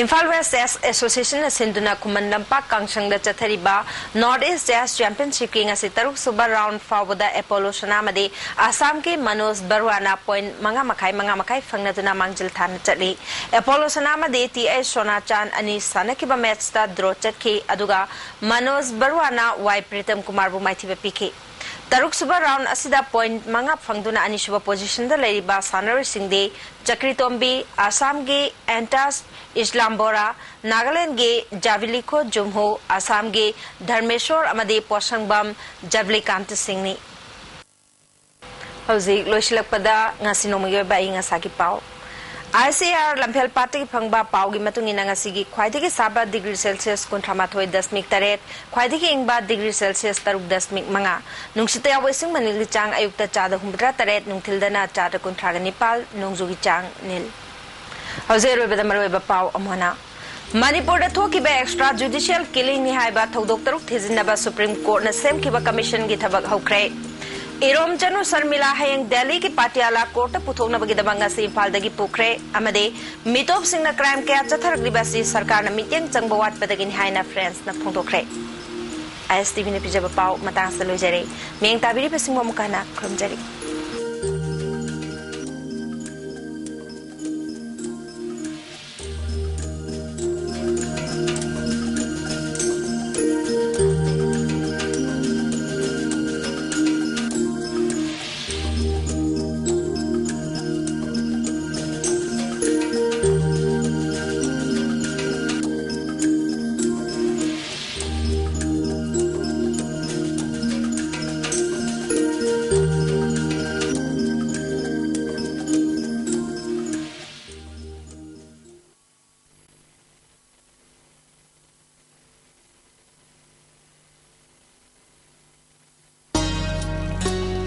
ꯏꯝꯐꯥꯜ ꯋꯦꯁ ꯆꯦꯁ ꯑꯦꯁꯣꯁꯤꯌꯦꯁꯟꯅ ꯁꯤꯟꯗꯨꯅ ꯈꯨꯃꯟ ꯂꯝꯄꯥꯛ ꯀꯥꯡꯁꯪꯗ ꯆꯠꯊꯔꯤꯕ ꯅꯣꯔꯠ ꯏꯁ ꯆꯦꯁ ꯆꯦꯝꯄꯤꯌꯟꯁꯤꯞꯀꯤ ꯉꯁꯤ ꯇꯔꯨꯛ ꯁꯨꯕ ꯔꯥꯎꯟ ꯐꯥꯎꯕꯗ ꯑꯦꯄꯣꯂꯣ ꯁꯅꯥꯃꯗꯤ ꯑꯁꯥꯝꯒꯤ ꯃꯅꯣꯖ ꯕꯔꯨꯋꯥꯅ ꯄꯣꯏꯟꯠ ꯃꯉꯥ ꯃꯈꯥꯏ, ꯃꯉꯥ ꯃꯈꯥꯏ ꯐꯪꯅꯗꯨꯅ ꯃꯥꯡꯖꯤꯜ ꯊꯥꯅ ꯆꯠꯂꯤ꯫ ꯑꯦꯄꯣꯂꯣ ꯁꯅꯥꯃꯗꯤ ꯇꯤ ꯑꯩꯆ ꯁꯣꯅꯥꯆꯥꯟ ꯑꯅꯤ ꯁꯥꯟꯅꯈꯤꯕ ꯃꯦꯠꯆꯇ ꯗ꯭ꯔꯣ ꯆꯠꯈꯤ, ꯑꯗꯨꯒ ꯃꯅꯣꯖ ꯕꯔꯨꯋꯥꯅ ꯋꯥꯏ ꯄ꯭ꯔꯤꯇꯝ ꯀꯨꯃꯥꯔꯕꯨ ꯃꯥꯏꯊꯤꯕ ꯄꯤꯈꯤ꯫ ꯇꯔꯨꯛ ꯁꯨꯕ ꯔꯥꯎꯟ ꯑꯁꯤꯗ ꯄꯣꯏꯟꯠ ꯃꯉꯥ ꯐꯪꯗꯨꯅ ꯑꯅꯤꯁꯨꯕ ꯄꯣꯖꯤꯁꯟꯗ ꯂꯩꯔꯤꯕ ꯁꯥꯟꯅꯔꯣꯏꯁꯤꯡꯗꯤ ꯆꯀ꯭ꯔꯤꯇꯣꯝꯕꯤ, ꯑꯁꯥꯝꯒꯤ ꯑꯦꯟꯇꯥꯁ ꯏꯁꯂꯥꯝꯕꯣꯔꯥ, ꯅꯥꯒꯥꯂꯦꯟꯒꯤ ꯖꯥꯕꯤꯂꯤꯈꯣ ꯖꯨꯝꯍꯨ, ꯑꯁꯥꯝꯒꯤ ꯙꯔꯃꯦꯁꯣꯔ ꯑꯃꯗꯤ ꯄꯣꯁꯪꯕꯝ ꯖꯕꯂꯤꯀꯥꯟꯇ ꯁꯤꯡꯅꯤ꯫ ꯍꯧꯖꯤꯛ ꯂꯣꯏꯁꯤꯜꯂꯛꯄꯗ ꯉꯁꯤ ꯅꯣꯡꯃꯒꯤ ꯑꯣꯏꯕ ꯑꯏꯪ ꯑꯁꯥꯒꯤ ꯄꯥꯎ꯫ ICAR ꯂꯝꯐꯦꯜ ꯄꯥꯠꯇꯒꯤ ꯐꯪꯕ ꯄꯥꯎꯒꯤ ꯃꯇꯨꯡ ꯏꯟꯅ, ꯉꯁꯤꯒꯤ ꯈ꯭ꯋꯥꯏꯗꯒꯤ ꯁꯥꯕ ꯗꯤꯒ꯭ꯔꯤ ꯁꯦꯜꯁꯤꯌꯁ ꯀꯨꯟꯊ꯭ꯔꯥ ꯃꯥꯊꯣꯏ ꯗꯁꯃꯤꯛ ꯇꯔꯦꯠ, ꯈ꯭ꯋꯥꯏꯗꯒꯤ ꯏꯪꯕ ꯗꯤꯒ꯭ꯔꯤ ꯁꯦꯜꯁꯤꯌꯁ ꯇꯔꯨꯛ ꯗꯁꯃꯤꯛ ꯃꯉꯥ, ꯅꯨꯡꯁꯤꯠꯇ ꯌꯥꯎꯕ ꯏꯁꯤꯡ ꯃꯅꯤꯜꯒꯤ ꯆꯥꯡ ꯑꯌꯨꯛꯇ ꯆꯥꯗ ꯍꯨꯝꯐꯨꯇꯔꯥ ꯇꯔꯦꯠ, ꯅꯨꯡꯊꯤꯜꯗꯅ ꯆꯥꯗ ꯀꯨꯟꯊ꯭ꯔꯥꯒ ꯅꯤꯄꯥꯜ, ꯅꯣꯡꯖꯨꯒꯤ ꯆꯥꯡ ꯅꯤꯜ꯫ ꯍꯧꯖꯤꯛ ꯑꯔꯣꯏꯕꯗ ꯃꯔꯨꯑꯣꯏꯕ ꯄꯥꯎ ꯑꯃꯨꯛ ꯍꯟꯅ꯫ ꯃꯅꯤꯄꯨꯔꯗ ꯊꯣꯛꯈꯤꯕ extra judicial killingꯅꯤ ꯍꯥꯏꯕ ꯊꯧꯗꯣꯛ ꯇꯔꯨꯛ ꯊꯤꯖꯤꯟꯅꯕ ꯁꯨꯄ꯭ꯔꯤꯝ ꯀꯣꯔꯠꯅ ꯁꯦꯝꯈꯤꯕ ꯀꯃꯤꯁꯟꯒꯤ ꯊꯕꯛ ꯍꯧꯈ꯭ꯔꯦ꯫ ꯏꯔꯣꯝꯆꯅꯨ ꯁꯔꯃꯤꯂꯥ ꯍꯌꯦꯡ ꯗꯦꯜꯂꯤꯒꯤ ꯄꯥꯇꯤꯌꯥꯂꯥ ꯀꯣꯔꯠꯇ ꯄꯨꯊꯣꯛꯅꯕꯒꯤꯗꯃꯛ ꯉꯁꯤ ꯏꯝꯐꯥꯜꯗꯒꯤ ꯄꯨꯈ꯭ꯔꯦ ꯑꯃꯗꯤ ꯃꯤꯇꯣꯞꯁꯤꯡꯅ crime ꯀꯌꯥ ꯆꯠꯊꯔꯛꯂꯤꯕ ꯑꯁꯤ ꯁꯔꯀꯥꯔꯅ ꯃꯤꯠꯌꯦꯡ ꯆꯪꯕ ꯋꯥꯠꯄꯗꯒꯤꯅꯤ ꯍꯥꯏꯅ ꯐ꯭ꯔꯦꯟꯁꯅ ꯐꯣꯡꯗꯣꯛꯈ꯭ꯔꯦ꯫ ISTVꯅ ꯄꯤꯖꯕ ꯄꯥꯎ ꯃꯇꯥꯡꯁꯤꯗ ꯂꯣꯏꯖꯔꯦ꯫ ꯃꯤꯠꯌꯦꯡ ꯇꯥꯕꯤꯔꯤꯕꯁꯤꯡꯕꯨ ꯑꯃꯨꯛ ꯍꯟꯅ ꯈꯨꯔꯨꯝꯖꯔꯤ꯫